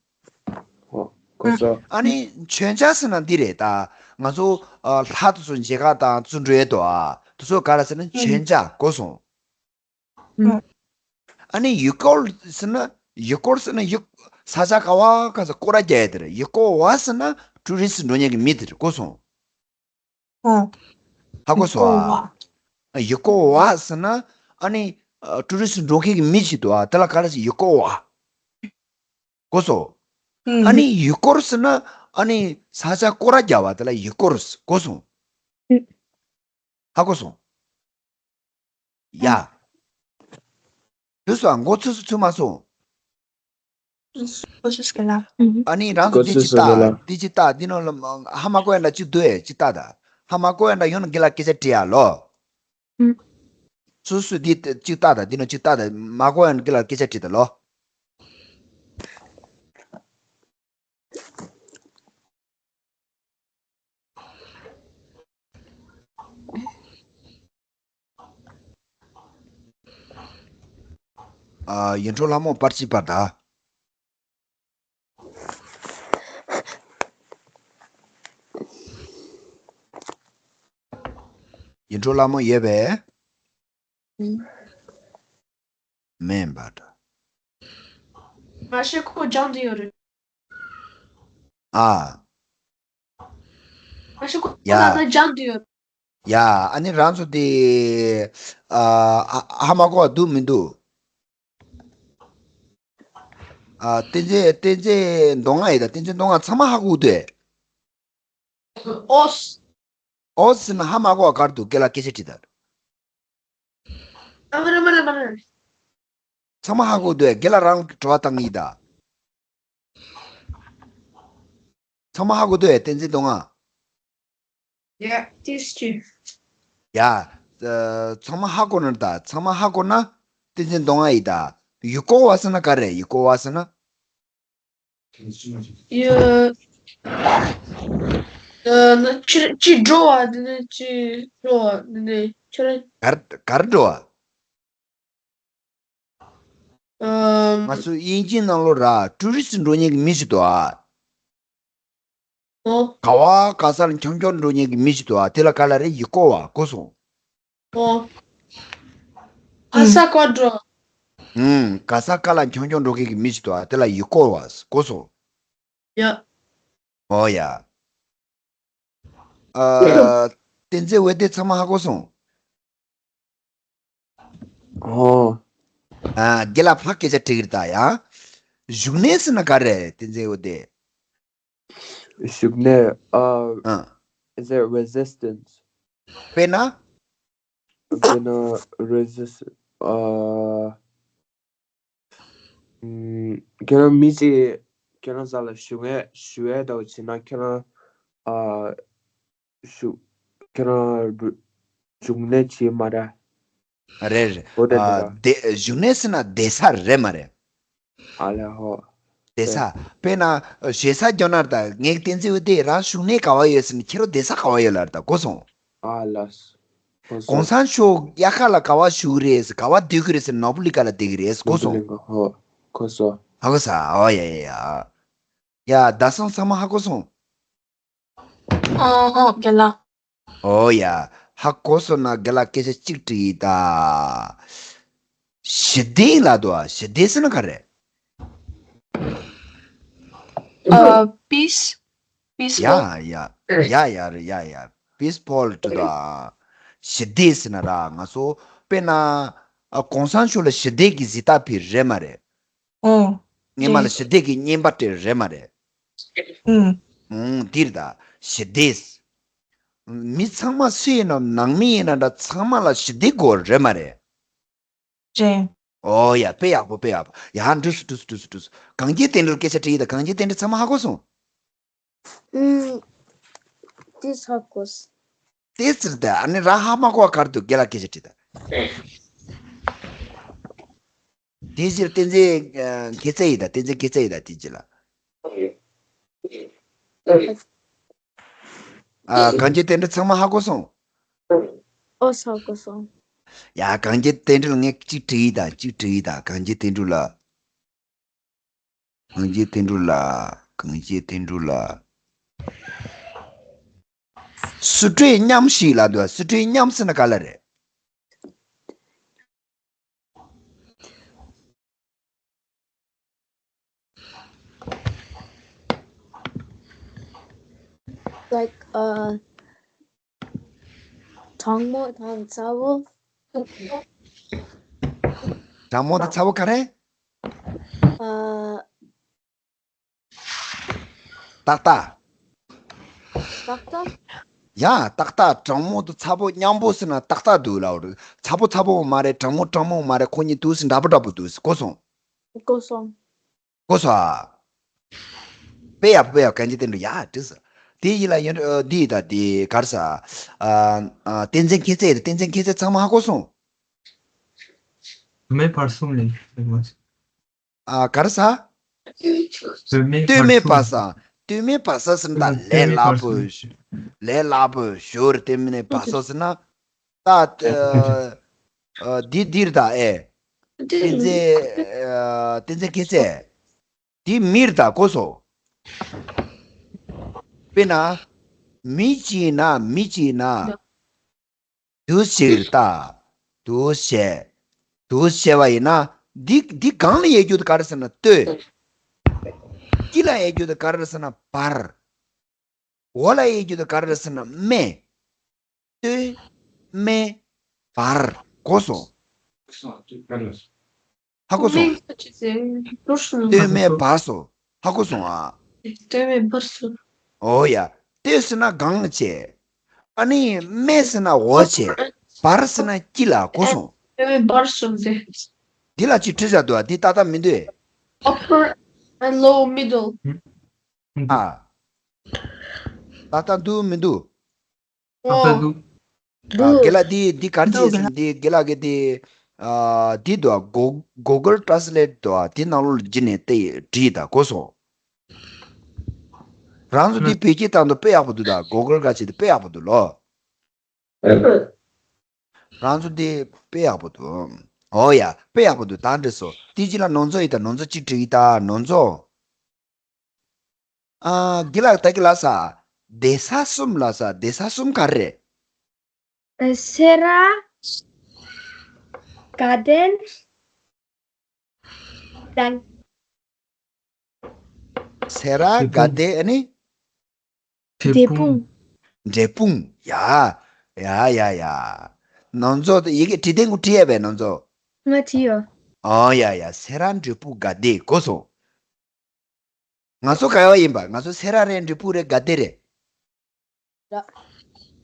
ཧོ། གོ་སོང་། ཨ་ནི་མཆོད་བྱ་ཟེར་ན་འདི་རེད་ད། ང་ཚོ་ཨ་ལྷ་དེ་ཚོ་མཇལ་ཁ་དང་བརྩོན་འགྲུས་ཡོད་དོ་ཨ། དེ་ཚོ་ག་རེ་ཟེར་ན་མཆོད་བྱ། གོ་སོང་། ཨ་ནི་ཡུལ་སྐོར་ཟེར་ན། ཡུལ་སྐོར་ཟེར་ན་ཡུལ། ས་ཆ་ག་བ་ག་ས་སྐོར་ར་རྒྱག་ཡ་དེ་རེད། ཡུལ་སྐོར་བ་ཟེར་ན་ཊུ་རི་སི་འགྲོ་མཁན་གྱི་མི་དེ་རེད། གོ་སོང་། ཧ་གོ་སོང་ཨ། ཡུལ་སྐོར་བ་ཟེར་ན་ཨ་ནི་ཊུ་རི་སི་འགྲོ་མཁན་གྱི་མི་ཞིག་འདུག་ཨ། དེ་ལ་ག་རེ་ཟེར། ཡུལ་སྐོར་བ། གོ་སོང་། ཨ་ནི་ཡུལ་སྐོར་ཟེར་ན་ཨ་ནི་ས་ཆ་སྐོར་ར་རྒྱག་པ་དེ་ལ་ཡུལ་སྐོར། གོ་སོང་། ཧ་གོ་སོང་། ཡ། དུས་སུ་མགོ་ཚོས་སུ་ཚོས་མ་སོང་། ཨ་ནི་རང་ཚོ་འདི་ཅི་ལྟ། འདི་ཅི་ལྟ། འདི་ནང་ལ་ཧ་མ་གོ་ཡ་འདྲ་ཅིག་འདུག་ཨེ། ཅི་ལྟ་ད། ཧ་མ་གོ་ཡ་འདྲ་ཡོང་ན་རྒན་ལགས་སྐད་ཆ་དྲི་ཡ་ལོ། སུ་སུ་འདི་ཅི་ལྟ་ད། འདི་ནང་ཅི་ལྟ་ད། མ་གོ་ཡ་འདྲ་རྒན་ལགས་སྐད་ཆ་དྲི་ད་ལོ། ཨ། ཡིད་འཕྲོག་ལྷ་མོ་པར་ཅིག་པར་ད། ཡིད་འཕྲོག་ལྷ་མོ་ཡོད་པས། མེད་པ་འདྲ། མ་ཤེས་ཁོ་སྦྱང་དུ་ཡོད་རེད། ཨ། མ་ཤེས་ཁོ་ཡ། ད་ལྟ་སྦྱང་དུ་ཡོད། ཡ། ཨ་ནི་རང་ཚོ་དེ། ཨ། ཧ་མ་གོ་བ་འདུག་མི་འདུག་ཨ། བསྟན་འཛིན། བསྟན་འཛིན་མདོ་སྔགས་ཡིན་ད། བསྟན་འཛིན་མདོ་སྔགས་ཚང་མ་ཧ་གོ་འདུག་ཨེ། ཨོས། ཨོས་ཟེར་ན་ཧ་མ་གོ་བ་ག་རེ་འདུག་རྒན་ལགས་སྐད་ཆ་དྲིས་ད། ཨ་མ་རེད་མ་རེད་མ་རེད། ཚང་མ་ཧ་གོ་འདུག་ཨེ། རྒན་ལགས་རང་དྲི་བ་བཏང་གི་ཡིན་ད། ཚང་མ་ཧ་གོ་འདུག་ཨེ། བསྟན་འཛིན་མདོ་སྔགས། ཡ། ཏིས་ཅི། ཡ། ཨ། ཚང་མ་ཧ་གོ་ན་ད། ཚང་མ་ཧ་གོ་ན་བསྟན་འཛིན་མདོ་སྔགས་ཡིན་ད། ཡུལ་སྐོར་བ་ཟེར་ན་ག་རེ། ཡུལ་སྐོར་བ་ཟེར་ན། ཡ། ཨ། ན་ཅི་ཅི་འགྲོ་བ་འདི་ནས་ཅི་འགྲོ་བ་འདི་ནས་ཁྱོད་རང་། གར་གར་འགྲོ་བ། ཨམ། ང་ཚོ་དབྱིན་ཇིའི་ནང་ལོགས་ར་ཊུ་རི་སི་འགྲོ་མཁན་གྱི་མི་ཞིག་འདུག་ཨ། ཨོ། ག་བ་ག་ས་ལ་འཁྱམ་འཁྱམ་འགྲོ་མཁན་གྱི་མི་ཞིག་འདུག་ཨ། དེ་ལ་ག་ལ་རེད། ཡུལ་སྐོར་བ། གོ་སོང་། ཨོ། ག་ས་ག་འགྲོ། ཨུམ། ག་ས་ག་ལ་འཁྱམ་འཁྱམ་འགྲོ་མཁན་གྱི་མི་ཞིག་འདུག་ཨ། དེ་ལ་ཡུལ་སྐོར་བ། གོ་སོང་། ཡ། ཨོ་ཡ། ཨ། བསྟན་འཛིན་འོད་ལྡན་ཚང་མ་ཧ་གོ་སོང་། ཨོ། ཨ། རྒན་ལགས་ཕར་སྐད་ཆ་དྲི་གི་རེད་ད་ཡ། བཞུགས་གནས་ཟེར་ན་ག་རེ་རེད། བསྟན་འཛིན་འོད་ལྡན། བཞུགས་གནས། ཨ། ཨ། Is it resistance? དཔེར་ན། དཔེར་ན་resist- ཨ། ཨམ། ཁྱེད་རང་མི་ཅིག་ཁྱེད་རང་ས་ལ་བཞུགས་གནས་བཞུགས་ཡས་འདྲ་བོ་བྱེད་ན་ཁྱེད་རང་ཨ། བཞུགས་ཁྱེད་རང་རུ- བཞུགས་གནས་བྱེད་མ་རེད། རེད་རེད། འོ་དེ་ཨ། འདྲ། བསྡད- བཞུགས་གནས་ཟེར་ན་བསྡད་ས་རེད་མ་རེད། ཨ་ལས་ཧོ། བསྡད་ས། དཔེར་ན་ཞེ་ས་སྐྱོ་ནར་ད་ངས་བསྟན་འཛིན་འོད་ལྡན་རང་བཞུགས་གནས་ག་བ་ཡོད་ཟེར་ན་ཁྱེད་རང་བསྡད་ས་ག་བ་ཡོད་ལབ་ད་གོ་སོང་། ཨ་ལས། གོང་ས་མཆོག་དབྱར་ཁ་ལ་ག་བ་བཞུགས་རེད་ཟེར། ག་བ་སྡོད་ཀྱི་རེད་ཟེར། ནོར་བུ་གླིང་ག་ལ་བསྡད་ཀྱི་རེད་གོ་སོང་། ནོར་བུ་གླིང་ག་ཧོ། གོ་སོང་། ཧ་གོ་ས། ཨོ་ཡ་ཡ་ཡ། ཡ་ད་སོང་ཚང་མ་ཧ་གོ་སོང་། ཨོ་ཧོ་རྒན་ལགས། ཨོ་ཡ། ཧ་གོ་སོང་ན་རྒན་ལགས་སྐད་ཆ་གཅིག་དྲིས་ད། ཞི་བདེ་ལབ་འདུག་ཨ། ཞི་བདེ་ཟེར་ན་ག་རེ། ཨ། peace peaceful། ཡ་ཡ་ཡ་ཡ་རེད་ཡ་ཡ། peaceful འདུག་ཨ། ཞི་བདེ་ཟེར་ན་ར་ང་ཚོ་དཔེར་ན་ཨ། གོང་ས་མཆོག་ལ་ཞི་བདེ་གི་གཟེངས་རྟགས་ཕུལ་རེད་མ་རེད། ཨོ། སྔོན་མ་ལ་ཞི་བདེ་གི་བརྙན་པར་སྤྲད་རེད་མ་རེད། ཨུམ། ཨུམ། འདིར་ད་ཞི་བདེ། མི་ཚང་མ་སུ་ཡིན་ནམ་ནང་མི་ཡིན་ན་འདྲ་ཚང་མ་ལ་ཞི་བདེ་དགོས་རེད་མ་རེད། རེད། ཨོ་ཡ་དཔེ་ཡག་པོ་དཔེ་ཡག་པོ། ཡ་འགྲོ་སོང་འགྲོ་སོང་འགྲོ་སོང་འགྲོ་སོང་། གངས་ཅན་བསྟན་འགྲོར་སྐད་ཆ་དྲིས་ཡིན་ད། གངས་ཅན་བསྟན་འགྲོ་ཚང་མ་ཧ་གོ་སོང་། ཨུམ། དེ་ཚ་གོ་སོང་། དེ་ཟེར་ད། ཨ་ནི་རང་ཧ་མ་གོ་བ་ག་རེ་འདུག་རྒན་ལགས་སྐད་ཆ་དྲིས་ད། དེ་ཕྱིར་བསྟན་འཛིན་ཨ་མཁྱེན་བརྩེ་ཡིན་ད། བསྟན་འཛིན་མཁྱེན་བརྩེ་ཡིན་ད། དེ་ཕྱིར་ལ། ཨ་གངས་ཅན་བསྟན་འགྲོ་ཚང་མ་ཧ་གོ་སོང་། ཨོ་ཧ་གོ་སོང་། ཡ་གངས་ཅན་བསྟན་འགྲོ་ལ་ངས་གཅིག་དྲི་ཡིན་ད། གཅིག་དྲི་ཡིན་ད། གངས་ཅན་བསྟན་འགྲོ་ལ། གངས་ཅན་བསྟན་འགྲོ་ལ། གངས་ཅན་བསྟན་འགྲོ་ལ། སུ་སྤྲོས་མཉམ་ཞིག་ལ་འདུག་སུ་སྤྲོས་མཉམ་ཟེར་ན་ག་ལ་རེད། Like uh གྲང་མོ་དང་ཚ་བོ། གྲང་མོ་དང་ཚ་བོ་ག་རེ། ཨ། ཏག་ཏག་ཏག་ཏག་ཡ་ཏག་ཏག་གྲང་མོ་དང་ཚ་བོ་མཉམ་པོ་ཟེར་ན་ཏག་ཏག་འདུག་ལབ་རེད། ཚ་བོ་ཚ་བོ་མ་རེད། གྲང་མོ་གྲང་མོ་མ་རེད། ཁོ་གཉིས་འདུག་སེ་འདྲ་པོ་འདྲ་པོ་འདུག་སེ་གོ་སོང་། གོ་སོང་། གོ་སོང་ཨ། དཔེ་ཡག་པོ་དཔེ་ཡག་པོ་གངས་ཅན་བསྟན་འགྲོ་ཡ་འགྲིག་སོང་། དེ་ཡིན་ལ་ཡོན་འདི་ད་དེ་ག་རེ་ཟ། ཨ་ཨ་བསྟན་འཛིན་མཁྱེན་བརྩེ་ཡིན་ད། བསྟན་འཛིན་མཁྱེན་བརྩེ་ཚང་མ་ཧ་གོ་སོང་། དུ་མའི་བར་གསུམ་ལས། ཨ་ག་རེ་ཟ། སྟོད་སྨད་སྟོད་སྨད་བར་བར་གསུམ། གསུམ། སྟོད་སྨད་བར་གསུམ་ཟེར་ན་ད་ལས་སླ་པོ་ཞུ། ལས་སླ་པོ་ཞུ་རེད། སྟོད་སྨད་བར་གསུམ་ཟེར་ན་ད་ཨ་འདི་འདིར་ད་ཨེ། བསྟན་འཛིན་ཨ་བསྟན་འཛིན་མཁྱེན་བརྩེ། འདི་མིར་ད་གོ་སོང་། དཔེར་ན་མི་གཅིག་ན་མི་གཅིག་ན། འདུ་ཞེས་ལྟ། འདུ་ཞེས། འདུ་ཞེས་པ་ཡིན་ན། འདི་འདི་སྒང་ལ་དབྱེ་རྒྱུ་དེ་ག་རེ་ཟེར་ན་སྟོད། དཀྱིལ་ལ་དབྱེ་རྒྱུ་དེ་ག་རེ་ཟེར་ན་བར། འོག་ལ་དབྱེ་རྒྱུ་དེ་ག་རེ་ཟེར་ན་སྨད། སྟོད། སྨད། བར། གོ་སོང་། ཧ་གོ་སོང་། སྟོད་སྨད་བར་སོང་། ཧ་གོ་སོང་ཨ། སྟོད་སྨད་བར་སོང་། ཨོ་ཡ། སྟོད་ཟེར་ན་སྒང་ལ་བྱས། ཨ་ནི་སྨད་ཟེར་ན་འོག་བྱས། བར་ཟེར་ན་དཀྱིལ་ལ་གོ་སོང་། སྟོད་སྨད་བར་སོང་སྟེ། འདི་ལ་ཅིག་བྲིས་བཞག་འདུག་ཨ། འདི་ཏག་ཏག་མི་འདུག་ཨེ། Upper and lower middle. ཨ། ཏག་ཏག་འདུག་མི་འདུག་ཨ་ཨོ། ད་འདུག་ཨ། འདུག་རྒན་ལགས་འདི་འདི་ག་རེ་བྱས་ཟེར་ན་འདི་རྒན་ལགས་ཀྱིས་འདི་ཨ་འདི་འདུག་ཨ། Go- Google Translate འདུག་ཨ། འདི་ནང་ལོགས་ལ་འཇི་ནས་བལྟས་བྲིས་དང་གོ་སོང་། རང་ཚོ་འདི་བེད་སྤྱོད་བཏང་དུས་དཔེ་ཡག་པོ་འདུག་ད། Google ག་བྱེད་དུས་དཔེ་ཡག་པོ་འདུག་ལོ། རང་ཚོ་འདི་དཔེ་ཡག་པོ་འདུག་ཨོ་ཡ་དཔེ་ཡག་པོ་འདུག་ད་འགྲིག་སོང་། དེ་གཅིག་ལ་ནོར་འཛོལ་ཡིན་ད། ནོར་འཛོལ་གཅིག་བྲིས་ཡིན་ད་ནོར་འཛོལ། ཨ། དགེ་ལགས་ད་གི་ལ་ས། སྡོད་ས་གསུམ་ལ་ས། སྡོད་ས་གསུམ་ག་རེ་རེད། སེ་ར། དགའ་ལྡན། དང་། སེ་ར། དགའ་ལྡན། ཨ་ནི། འབྲས་སྤུངས། འབྲས་སྤུངས། ཡ། ཡ་ཡ་ཡ། ནང་ཚོ་ཡི་གེ་བྲིས་དེ་ངུ་བྲིས་ཡ་བས་ནང་ཚོ། ང་བྲིས་ཡོད། ཨོ་ཡ་ཡ། སེ་ར། འབྲས་སྤུངས། དགའ་ལྡན། གོ་སོང་། ང་ཚོ་ག་བ་ཡིན་པ། ང་ཚོ་སེ་ར་རེད། འབྲས་སྤུངས་རེད། དགའ་ལྡན་རེད། ར།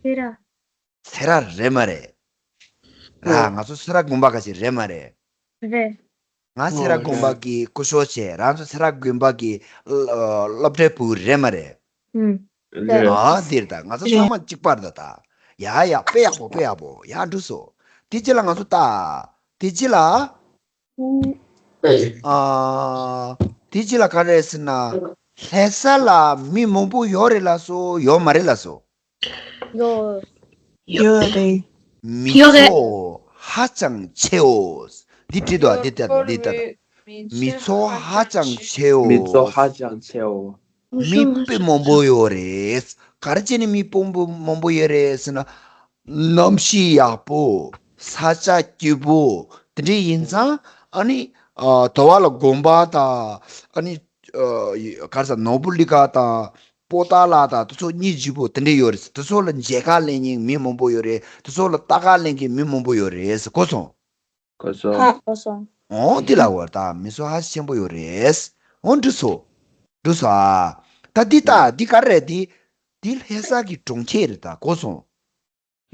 སེ་ར། སེ་ར་རེད་མ་རེད། ར། ང་ཚོ་སེ་ར་དགོན་པ་ག་ཅིག་རེད་མ་རེད། རེད། ང་སེ་ར་དགོན་པ་གི་སྐུ་ཞབས་བྱས། རང་ཚོ་སེ་ར་དགོན་པ་གི་སློབ་གྲྭའི་བུ་རེད་མ་རེད། ཨུམ། རེད། ཨ་འདིར་ད་ང་ཚོ་ཚང་མ་གཅིག་པར་ད་ད། ཡ་ཡ་དཔེ་ཡག་པོ་དཔེ་ཡག་པོ་ཡ་འགྲིག་སོང་། དེ་རྗེས་ལ་ང་ཚོ་ད། དེ་རྗེས་ལ། ཨ། དེ་རྗེས་ལ་ག་རེ་ཟེར་ན། ལྷ་ས་ལ་མི་མང་པོ་ཡོད་རེད་ལབ་སོང་། ཡོད་མ་རེད་ལབ་སོང་། ཡོད། ཡོད་རེད། མི་ཡོད་རེད། ཚོགས་ཧ་ཅང་ཆེའོ། འདི་བྲིས་འདུག་ཨ། འདི་ལྟ་དང་འདི་ལྟ་དང་། མི་ཚོགས་ཧ་ཅང་ཆེའོ། མི་ཚོགས་ཧ་ཅང་ཆེའོ། མི་དཔེ་མང་པོ་ཡོད་རེད། ག་རེ་བྱས་ནས་མི་དཔེ་མང་པོ་ཡོད་རེད་ཟེར་ན། གནམ་གཤིས་ཡག་པོ། ས་ཆ་སྐྱིད་པོ། དེ་འདྲ་ཡིན་ཙང་ཨ་ནི། ཨ། དོ་བ་ལ་དགོན་པ་དང་། ཨ་ནི། ཨ། ག་རེ་ཟ། ནོར་བུ་གླིང་ཁ་དང་། པོ་ཏཱ་ལ་དང་དེ་ཚོ་གཉིས་བརྗིད་པོ་དེ་འདྲ་ཡོད་རེད། དེ་ཚོ་ལ་མཇལ་ཁ་ལེན་མཁན་མི་མང་པོ་ཡོད་རེད། དེ་ཚོ་ལ་ལྟ་ག་ལེན་མཁན་མི་མང་པོ་ཡོད་རེད་ཟེར་གོ་སོང་། གོ་སོང་། ཧ་གོ་སོང་། འོ་འདི་ལ་བར་ད་མི་ཚོགས་ཧ་ཅང་ཆེན་པོ་ཡོད་རེད། འོ་འགྲིག་སོང་། འགྲིག་སོང་ཨ། ད་འདི་ད་འདི་ག་རེ་རེད། འདི་འདི་ལྷ་ས་གི་གྲོང་ཁྱེར་རེད། ད་གོ་སོང་།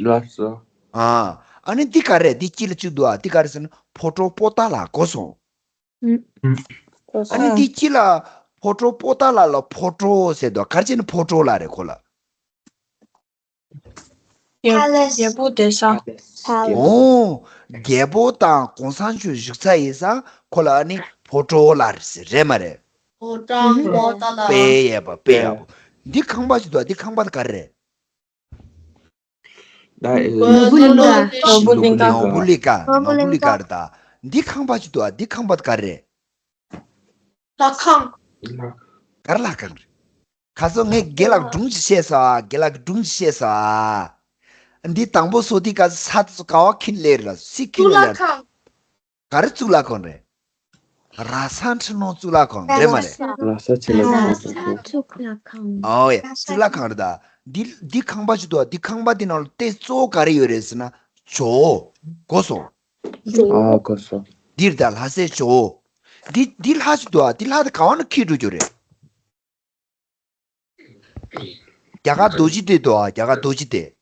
ལགས་སོ། ཨ། ཨ་ནི་འདི་ག་རེ་རེད། འདི་དཀྱིལ་ལ་བཅུག་འདུག་ཨ། འདི་ག་རེ་ཟེར་ན་ཕོ་བྲང་པོ་ཏཱ་ལ། གོ་སོང་། ཨུམ། ཨུམ། གོ་སོང་། ཨ་ནི་འདི་དཀྱིལ་ལ་ཕོ་བྲང་པོ་ཏཱ་ལ་ལ་ཕོ་བྲང་ཟེར་འདུག་ག་རེ་བྱས་ནས་ཕོ་བྲང་ལ་རེད་ཁོ་ལ། རྒྱལ་རྒྱལ་པོ་བསྡད་ས། ཨོ། རྒྱལ་པོ་དང་གོང་ས་མཆོག་བཞུགས་ས་ཡིན་ས་ཁོ་ལ་ནི་ཕོ་བྲང་ལ་རེད་ཟེར། རེད་མ་རེད། ཕོ་བྲང་པོ་ཏཱ་ལ། དཔེ་ཡག་པོ། དཔེ་ཡག་པོ། འདི་ཁང་པ་ཞིག་འདུག་འདི་ཁང་པ་དེ་ག་རེ་རེད། ད་ཨེ། ནོར་བུ་གླིང་ག་ནོར་བུ་གླིང་ག་ནོར་བུ་གླིང་ག་རེད་ད། འདི་ཁང་པ་ཞིག་འདུག་འདི་ཁང་པ་དེ་ག་རེ་རེད། ལྷ་ཁང་། ག་རེ་ལྷ་ཁང་རེད། ཁ་སང་ངས་རྒན་ལགས་སྒྲུང་ཅིག་བཤད་སོང་ཨ། རྒན་ལགས་ཀྱིས་སྒྲུང་ཅིག་བཤད་སོང་ཨ། འདི་དང་པོ་བཟོ་དུས་སྐབས་སུ་ས་དེ་ཚོ་ག་བ་ཁྱེར་སླེབས་རེད་ལ་སུས་ཁྱེར་ནས་སླེབས་རེད། ག་རེ་གཙུག་ལག་ཁང་རེད། ར་ས་འཕྲུལ་སྣང་གཙུག་ལག་ཁང་རེད་མ་རེད། ར་ས་ཆེ་ལ་གཙུག་ལག་ཁང་། གཙུག་ལག་ཁང་། ཨོ་ཡ་གཙུག་ལག་ཁང་རེད་ད། འདི་འདི་ཁང་པ་ཞིག་འདུག་འདི་ཁང་པ་འདི་ནང་ལ་ལྟེ་གཙོ་བོ་ག་རེ་ཡོད་རེད་ཟེར་ན་ཇོ་བོ། གོ་སོང་། ཨ་གོ་སོང་། འདིར་ད་ལྷ་སའི་ཇོ་བོ། འདི་འདི་ལྷ་ཞིག་འདུག་ཨ། འདི་ལྷ་དེ་ག་བ་ནས་འཁྱེར་འགྲོ་རྒྱུ་རེད། རྒྱ་གར་རྡོ་རྗེ་གདན་འདུག་ཨ། རྒྱ་གར་རྡོ་རྗེ་གདན།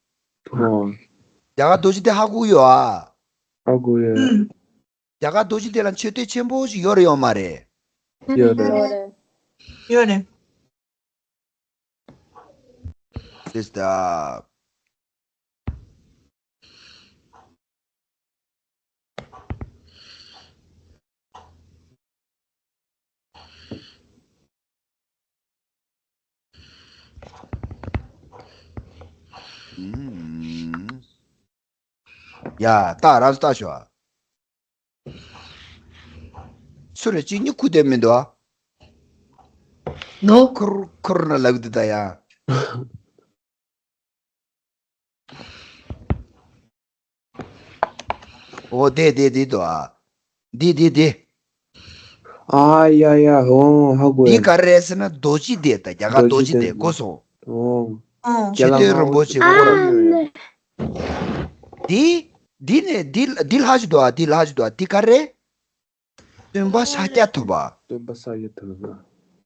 ཨོ། རྒྱ་གར་རྡོ་རྗེ་གདན་ཧ་གོ་ཡོད་ཨ། ཧ་གོ་ཡོད། ཨུམ། རྒྱ་གར་རྡོ་རྗེ་གདན་ལ་མཆོད་རྟེན་ཆེན་པོ་ཞིག་ཡོད་རེད་ཡོད་མ་རེད། ཡོད་རེད། ཡོད་རེད། ཏེ་སྟ། ཡ། ད་རང་ཚོ་ལྟ་ཤོག་ཨ། སུ་རེད། གཅིག་གཉིས་ཁུར་བསྡད་མི་འདུག་ཨ། ནོ། ཁུར་ཁུར་ན་ལབ་འདུག་ད་ཡ། ཨོ་དེ་དེ་དེ་འདུག་ཨ། འདི་འདི་འདི། ཨ་ཡ་ཡ། ཧོ་ཧ་གོ་འདི་ཡ། ག་རེ་རེད་ཟེར་ན་རྡོ་རྗེ་གདན་ད། རྒྱ་གར་རྡོ་རྗེ་གདན། གོ་སོང་། ཨོ། ཨོ། མཆོད་རྟེན་རིན་པོ་ཆེ་ཁོ་རང་ཡོད་རེད། འདི་འདི་ནས་འདི་འདི་ལྷ་ཞིག་འདུག་ཨ། འདི་ལྷ་ཞིག་འདུག་ཨ། འདི་ག་རེ། སྟོན་པ་ཤཱཀྱ་ཐུབ་པ། སྟོན་པ་ཤཱཀྱ་ཐུབ་པ།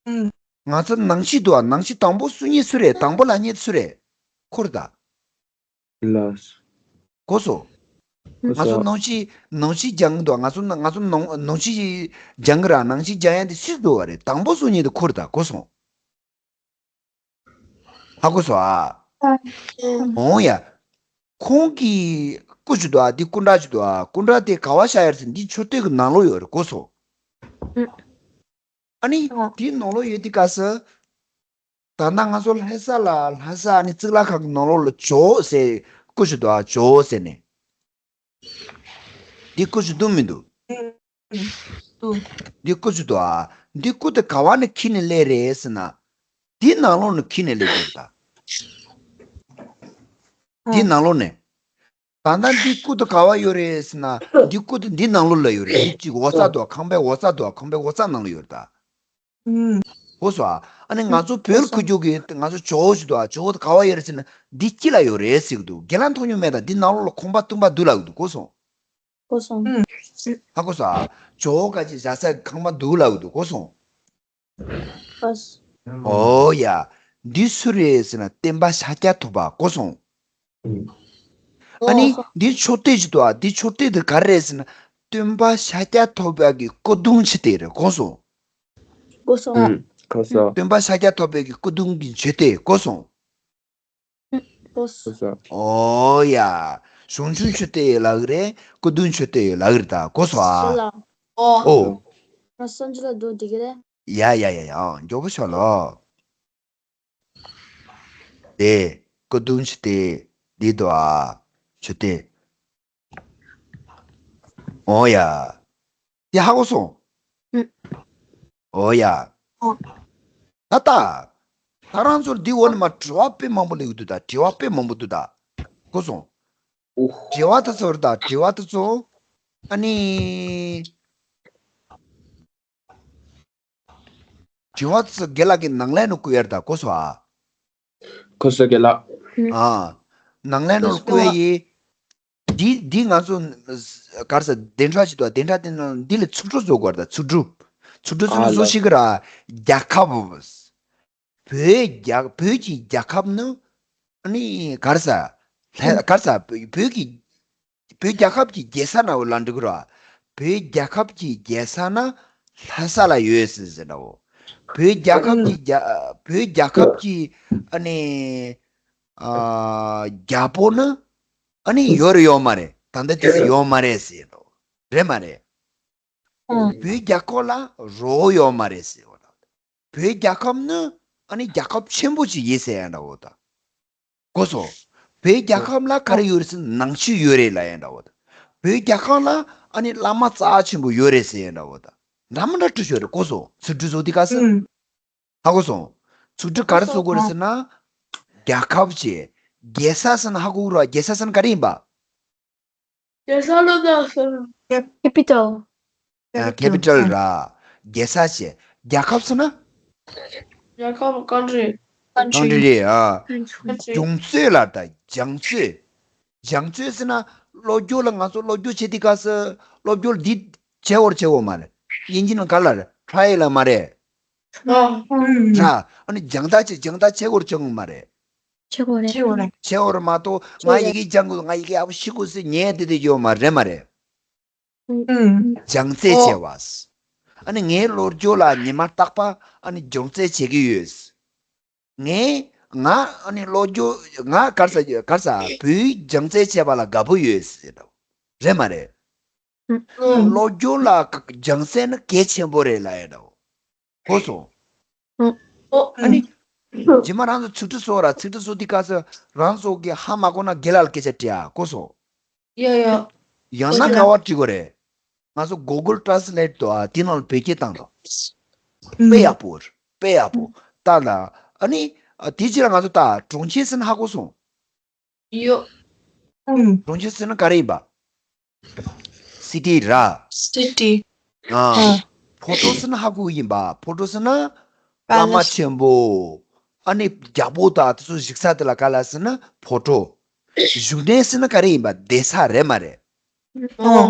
ཨུམ། ང་ཚོ་ནང་ཆོས་འདུག་ཨ། ནང་ཆོས་དང་པོ་སུ་རྙེད་སུ་རེད། དང་པོ་ལ་རྙེད་སུ་རེད། ཁོ་རེད་ད། ལགས། གོ་སོང་། གོ་སོང་། ང་ཚོ་ནང་ཆོས་ནང་ཆོས་སྦྱང་འདུག་ང་ཚོ་ང་ཚོ་ནང་ནང་ཆོས་སྦྱང་གི་ར། ནང་ཆོས་སྦྱང་ཡ་དེ་སུས་འདུག་བ་རེད། དང་པོ་སུ་རྙེད་དེ་ཁོ་རེད་ད། གོ་སོང་། ཧ་གོ་སོང་ཨ། ཨ། ཨོང་ཡ། ཁོང་གི་སྐུ་ཅིག་འདུག་ཨ། འདི་སྐུ་འདྲ་ཅིག་འདུག་ཨ། སྐུ་འདྲ་དེ་ག་བ་བཞག་ཡོད་རེད་ཟེར་ན་འདི་མཆོད་རྟེན་གྱི་ནང་ལོགས་ཡོད་རེད། གོ་སོང་། ཨ་ནི་ཨ། དེའི་ནང་ལོགས་ཡོད་དུས་སྐབས་སུ། ད་ལྟ་ང་ཚོ་ལྷ་ས་ལ་ལྷ་ས་ནི་གཙུག་ལག་ཁང་གི་ནང་ལོགས་ལ་ཇོ་བོ་ཟེར་སྐུ་ཞིག་འདུག་ཨ། ཇོ་བོ་ཟེར་ནས། འདི་སྐུ་ཞིག་འདུག་མི་འདུག་འདུག་འདི་སྐུ་ཞིག་འདུག་ཨ། འདི་སྐུ་དེ་ག་བ་ནས་འཁྱེར་ནས་སླེབས་རེད་ཟེར་ན། འདི་ནང་ལོགས་ནས་འཁྱེར་ནས་སླེབས་ཀྱི་རེད་ད། འདི་ནང་ལོགས་ནས། ད་ལྟ་འདི་སྐུ་དེ་ག་བ་ཡོད་རེད་ཟེར་ན། འདི་སྐུ་དེ་འདི་ནང་ལོགས་ལ་ཡོད་རེད། འདི་གཅིག་འོག་རྩ་འདུག་ཁང་པའི་འོག་རྩ་འདུག་ཁང་པའི་འོག་རྩ་ནང་ལ་ཡོད་རེད་ད། ཨུམ། ཧོ་སོ་ཨ། ཨ་ནི་ང་ཚོ་བོད་ཁུལ་རྒྱུད་ཀྱི་ང་ཚོ་ཇོ་བོ་ཞིག་འདུག་ཨ། ཇོ་བོ་དེ་ག་བ་ཡོད་རེད་ཟེར་ན། འདི་དཀྱིལ་ལ་ཡོད་རེད་ཟེར་གྱི་འདུག་རྒན་ལགས་མཐོང་མྱོང་མེད་ད། འདི་ནང་ལོགས་ལ་ཁང་པ་སྟོང་པ་འདུག་ལབ་ཀྱི་འདུག་གོ་སོང་། གོ་སོང་། ཨུམ། ཧ་གོ་སོང་ཨ། ཇོ་བོ་ག་ཅིག་བཞག་ས་ཁང་པ་འདུག་ལབ་ཀྱི་འདུག་གོ་སོང་། ཨོ་ཡ། འདི་སུ་རེད་ཟེར་ན་སྟོན་པ་ཤཱཀྱ་ཐུབ་པ། གོ་སོང་། ཨ་ནི་འདི་མཆོད་རྟེན་ཞིག་འདུག་ཨ། འདི་མཆོད་རྟེན་དེ་ག་རེ་རེད་ཟེར་ན་སྟོན་པ་ཤཱཀྱ་ཐུབ་པ་གི་སྐུ་གདུང་མཆོད་རྟེན་རེད། གོ་སོང་། གོ་སོང་། ཨུམ། གོ་སོང་། སྟོན་པ་ཤཱཀྱ་ཐུབ་པའི་གི་སྐུ་གདུང་གི་མཆོད་རྟེན། གོ་སོང་། གོ་སོང་། ཨོ་ཡ། གཞུང་ཆེན་མཆོད་རྟེན་ལབ་ཀྱི་རེད། སྐུ་གདུང་མཆོད་རྟེན་ལབ་ཀྱི་རེད་ད། གོ་སོང་ཨ། ཨོ། ཨོ། ང་སང་ཇུ་ལ་འགྲོ་འགྲིག་གི་རེད། ཡ་ཡ་ཡ་ཡ། མགྱོགས་པོ་ཤོག་ལོ། དེ་སྐུ་གདུང་མཆོད་རྟེན་འདི་འདུག་ཨ། མཆོད་རྟེན། ཨོ་ཡ། དེ་ཧ་གོ་སོང་། ཨུ། ཨོ་ཡ། ཨོ། ད་ལྟ། ད་རང་ཚོར་འདི་འོག་ནས་མར་དྲི་བ་དཔེ་མང་པོ་སླེབས་ཀྱི་འདུག་ད་དྲི་བ་དཔེ་མང་པོ་འདུག་ད། གོ་སོང་། ཨུ། དྲི་བ་དེ་ཚོར་ད་དྲི་བ་དེ་ཚོ། ཨ་ནི། དྲི་བ་དེ་ཚོ་རྒན་ལགས་ཀྱིས་ནང་ལན་ནང་བསྐུར་ཡ་རེད་ད། གོ་སོང་ཨ། གོ་སོང་རྒན་ལགས། ཨ། ནང་ལན་ནང་བསྐུར་ཡ་ཡིན། འདི་འདི་ང་ཚོ་ག་རེ་ཟེར། བདེན་ཁྲ་ཞིག་འདུག་བདེན་ཁྲ་དེ་ནང་འདི་ལ་ཚིག་གྲུབ་བཟོ་དགོས་རེད་ད། ཚིག་གྲུབ། ཚིག་གྲུབ་ཚོ་ནི་བཟོ་ཤེས་ཀྱི་ར། རྒྱལ་ཁབ། བོད་རྒྱལ་བོད་ཀྱི་རྒྱལ་ཁབ་ནི། ཨ་ནི་ག་རེ་ཟེར། ལྷ་ག་རེ་ཟེར། བོད་ཀྱི་བོད་རྒྱལ་ཁབ་ཀྱི་རྒྱལ་ས་ན་བ་ལ་འགྲིག་གི་ར། བོད་རྒྱལ་ཁབ་ཀྱི་རྒྱལ་ས་ན་ལྷ་ས་ལ་ཡོད་ཟེར་ཟེར་ན་འོ། བོད་རྒྱལ་ཁབ་ཀྱི་རྒྱ་བོད་རྒྱལ་ཁབ་ཀྱི་ཨ་ནི། ཨ། རྒྱལ་པོ་ནི། ཨ་ནི་ཡོད་རེད་ཡོད་མ་རེད། ད་ལྟ་དུས་སུ་ཡོད་མ་རེད་ཟེར་འགྲོ། རེད་མ་རེད། བོད་རྒྱལ་ཁབ་ལ་རོགས་ཡོད་མ་རེད་ཟེར་བ་དང་། བོད་རྒྱལ་ཁབ་ནི་ཨ་ནི་རྒྱལ་ཁབ་ཆེན་པོ་ཅིག་ཡིན་ཟེར་ཡ་འདྲ་བོ་དང་། གོ་སོང་། བོད་རྒྱལ་ཁབ་ལ་ག་རེ་ཡོད་རེད་ཟེར་ན་ནང་ཆོས་ཡོད་རེད་ལབ་ཡ་འདྲ་བོ་དང་། བོད་རྒྱལ་ཁབ་ལ་ཨ་ནི་བླ་མ་རྩ་ཆེན་པོ་ཡོད་རེད་ཟེར་ཡ་འདྲ་བོ་དང་། འདྲ་མི་འདྲ་བྲིས་ཡོད་རེད། གོ་སོང་། ཚིག་འབྲུ་བཟོ་དེ་ག་ཟེར། ཧ་གོ་སོང་། ཚིག་འབྲུ་ག་རེ་བཟོ་དགོས་རེད་ཟེར་ན། རྒྱལ་ཁབ་ཅེས། རྒྱལ་ས་ཟེར་ན་ཧ་གོ་གི་རེད་བ། རྒྱལ་ས་ཟེར་ན་ག་རེ་ཡིན་པ། རྒྱལ་ས་ལ་ད་ཟེར། Capital. ཨ། Capital ར། རྒྱལ་ས་ཅེས། རྒྱལ་ཁབ་ཟེར་ན། རྒྱལ་ཁབ། Country. Country རེད་ཨ། Country. སྦྱོང་ཚོད་ལ་ད་སྦྱང་ཚོད། སྦྱང་ཚོད་ཟེར་ན་སློབ་སྦྱོང་ལ་ང་ཚོ་སློབ་སྦྱོང་བྱེད་དུས་སྐབས་སུ་སློབ་སྦྱོང་འདི་བྱེད་དགོས་རེད་བྱེད་དགོས་མ་རེད། དབྱིན་ཇི་ནང་ག་ལ་རེད། Try ལ་མ་རེད། ཨ། ར། ཨ་ནི་སྦྱང་བརྡར་བྱེད། སྦྱང་བརྡར་བྱེད་དགོས་རེད་བྱེད་དགོས་མ་རེད། བྱེད་དགོས་རེད། བྱེད་དགོས་རེད། བྱེད་དགོས་རེད་མ་གཏོགས་ང་ཡི་གེ་སྦྱང་དགོས། ང་ཡི་གེ་ཡག་པོ་ཤེས་དགོས་ཟེར་ཉན་དེ་དེ་ཡོད་མ་རེད་མ་རེད། ཨུམ། སྦྱང་རྩལ་ཨོ། བྱེད་པ། ཨ་ནི་ངའི་སློབ་སྦྱོང་ལ་ཉི་མ་རྟག་པ་ཨ་ནི་སྦྱོང་རྩལ་བྱེད་ཀྱི་ཡོད། ངས་ང་ཨ་ནི་སློབ་སྦྱོང་ང་ག་རེ་ཟ་ག་རེ་ཟ་བོད་ཡིག་སྦྱང་རྩལ་བྱེད་པ་ལ་དགའ་པོ་ཡོད་ཟེར་འདྲ་བོ། རེད་མ་རེད། ཨུམ། སློབ་སྦྱོང་ལ་སྦྱང་རྩལ་ནི་གལ་ཆེན་པོ་རེད་ལབ་ཡ་འདྲ་བོ། གོ་སོང་། ཨོ། ཨ་ནི། རྗེས་མ་རང་ཚོ་ཚིག་འབྲུ་བཟོ་ར། ཚིག་འབྲུ་བཟོ་དུས་སྐབས་སུ་རང་ཚོ་གིས་ཧ་མ་གོ་ན་རྒན་ལགས་ལ་སྐད་ཆ་དྲིས་ཨ། གོ་སོང་། ཡ་ཡ། ཡང་ན་ག་བར་བྲིས་དགོས་རེད། ང་ཚོ་Google Translate དུ་ཨ་དེ་ནང་ལ་བེད་སྤྱོད་བཏང་དང་། དཔེ་ཡག་པོ་རེད། དཔེ་ཡག་པོ། ད་ལ་ཨ་ནི་ཨ་དེ་ཕྱིར་ང་ཚོ་ད་གྲོང་ཁྱེར་ཟེར་ན་ཧ་གོ་སོང་། ཡོ། ཨུམ། གྲོང་ཁྱེར་ཟེར་ན་ག་རེ་ཡིན་པ། City ར། City. ཨ། ཨ། ཕོ་བྲང་ཟེར་ན་ཧ་གོ་ཡིན་པ། ཕོ་བྲང་ཟེར་ན་བླ་མ་Palace. ཆེན་པོ། ཨ་ནི་རྒྱལ་པོ་དང་དེ་ཚོ་བཞུགས་ས་དེ་ལ་ག་ལ་ཟེར་ན་ཕོ་བྲང་། བཞུགས་གནས་ཟེར་ན་ག་རེ་ཡིན་པ། བསྡད་ས་རེད་མ་རེད། ཨོ།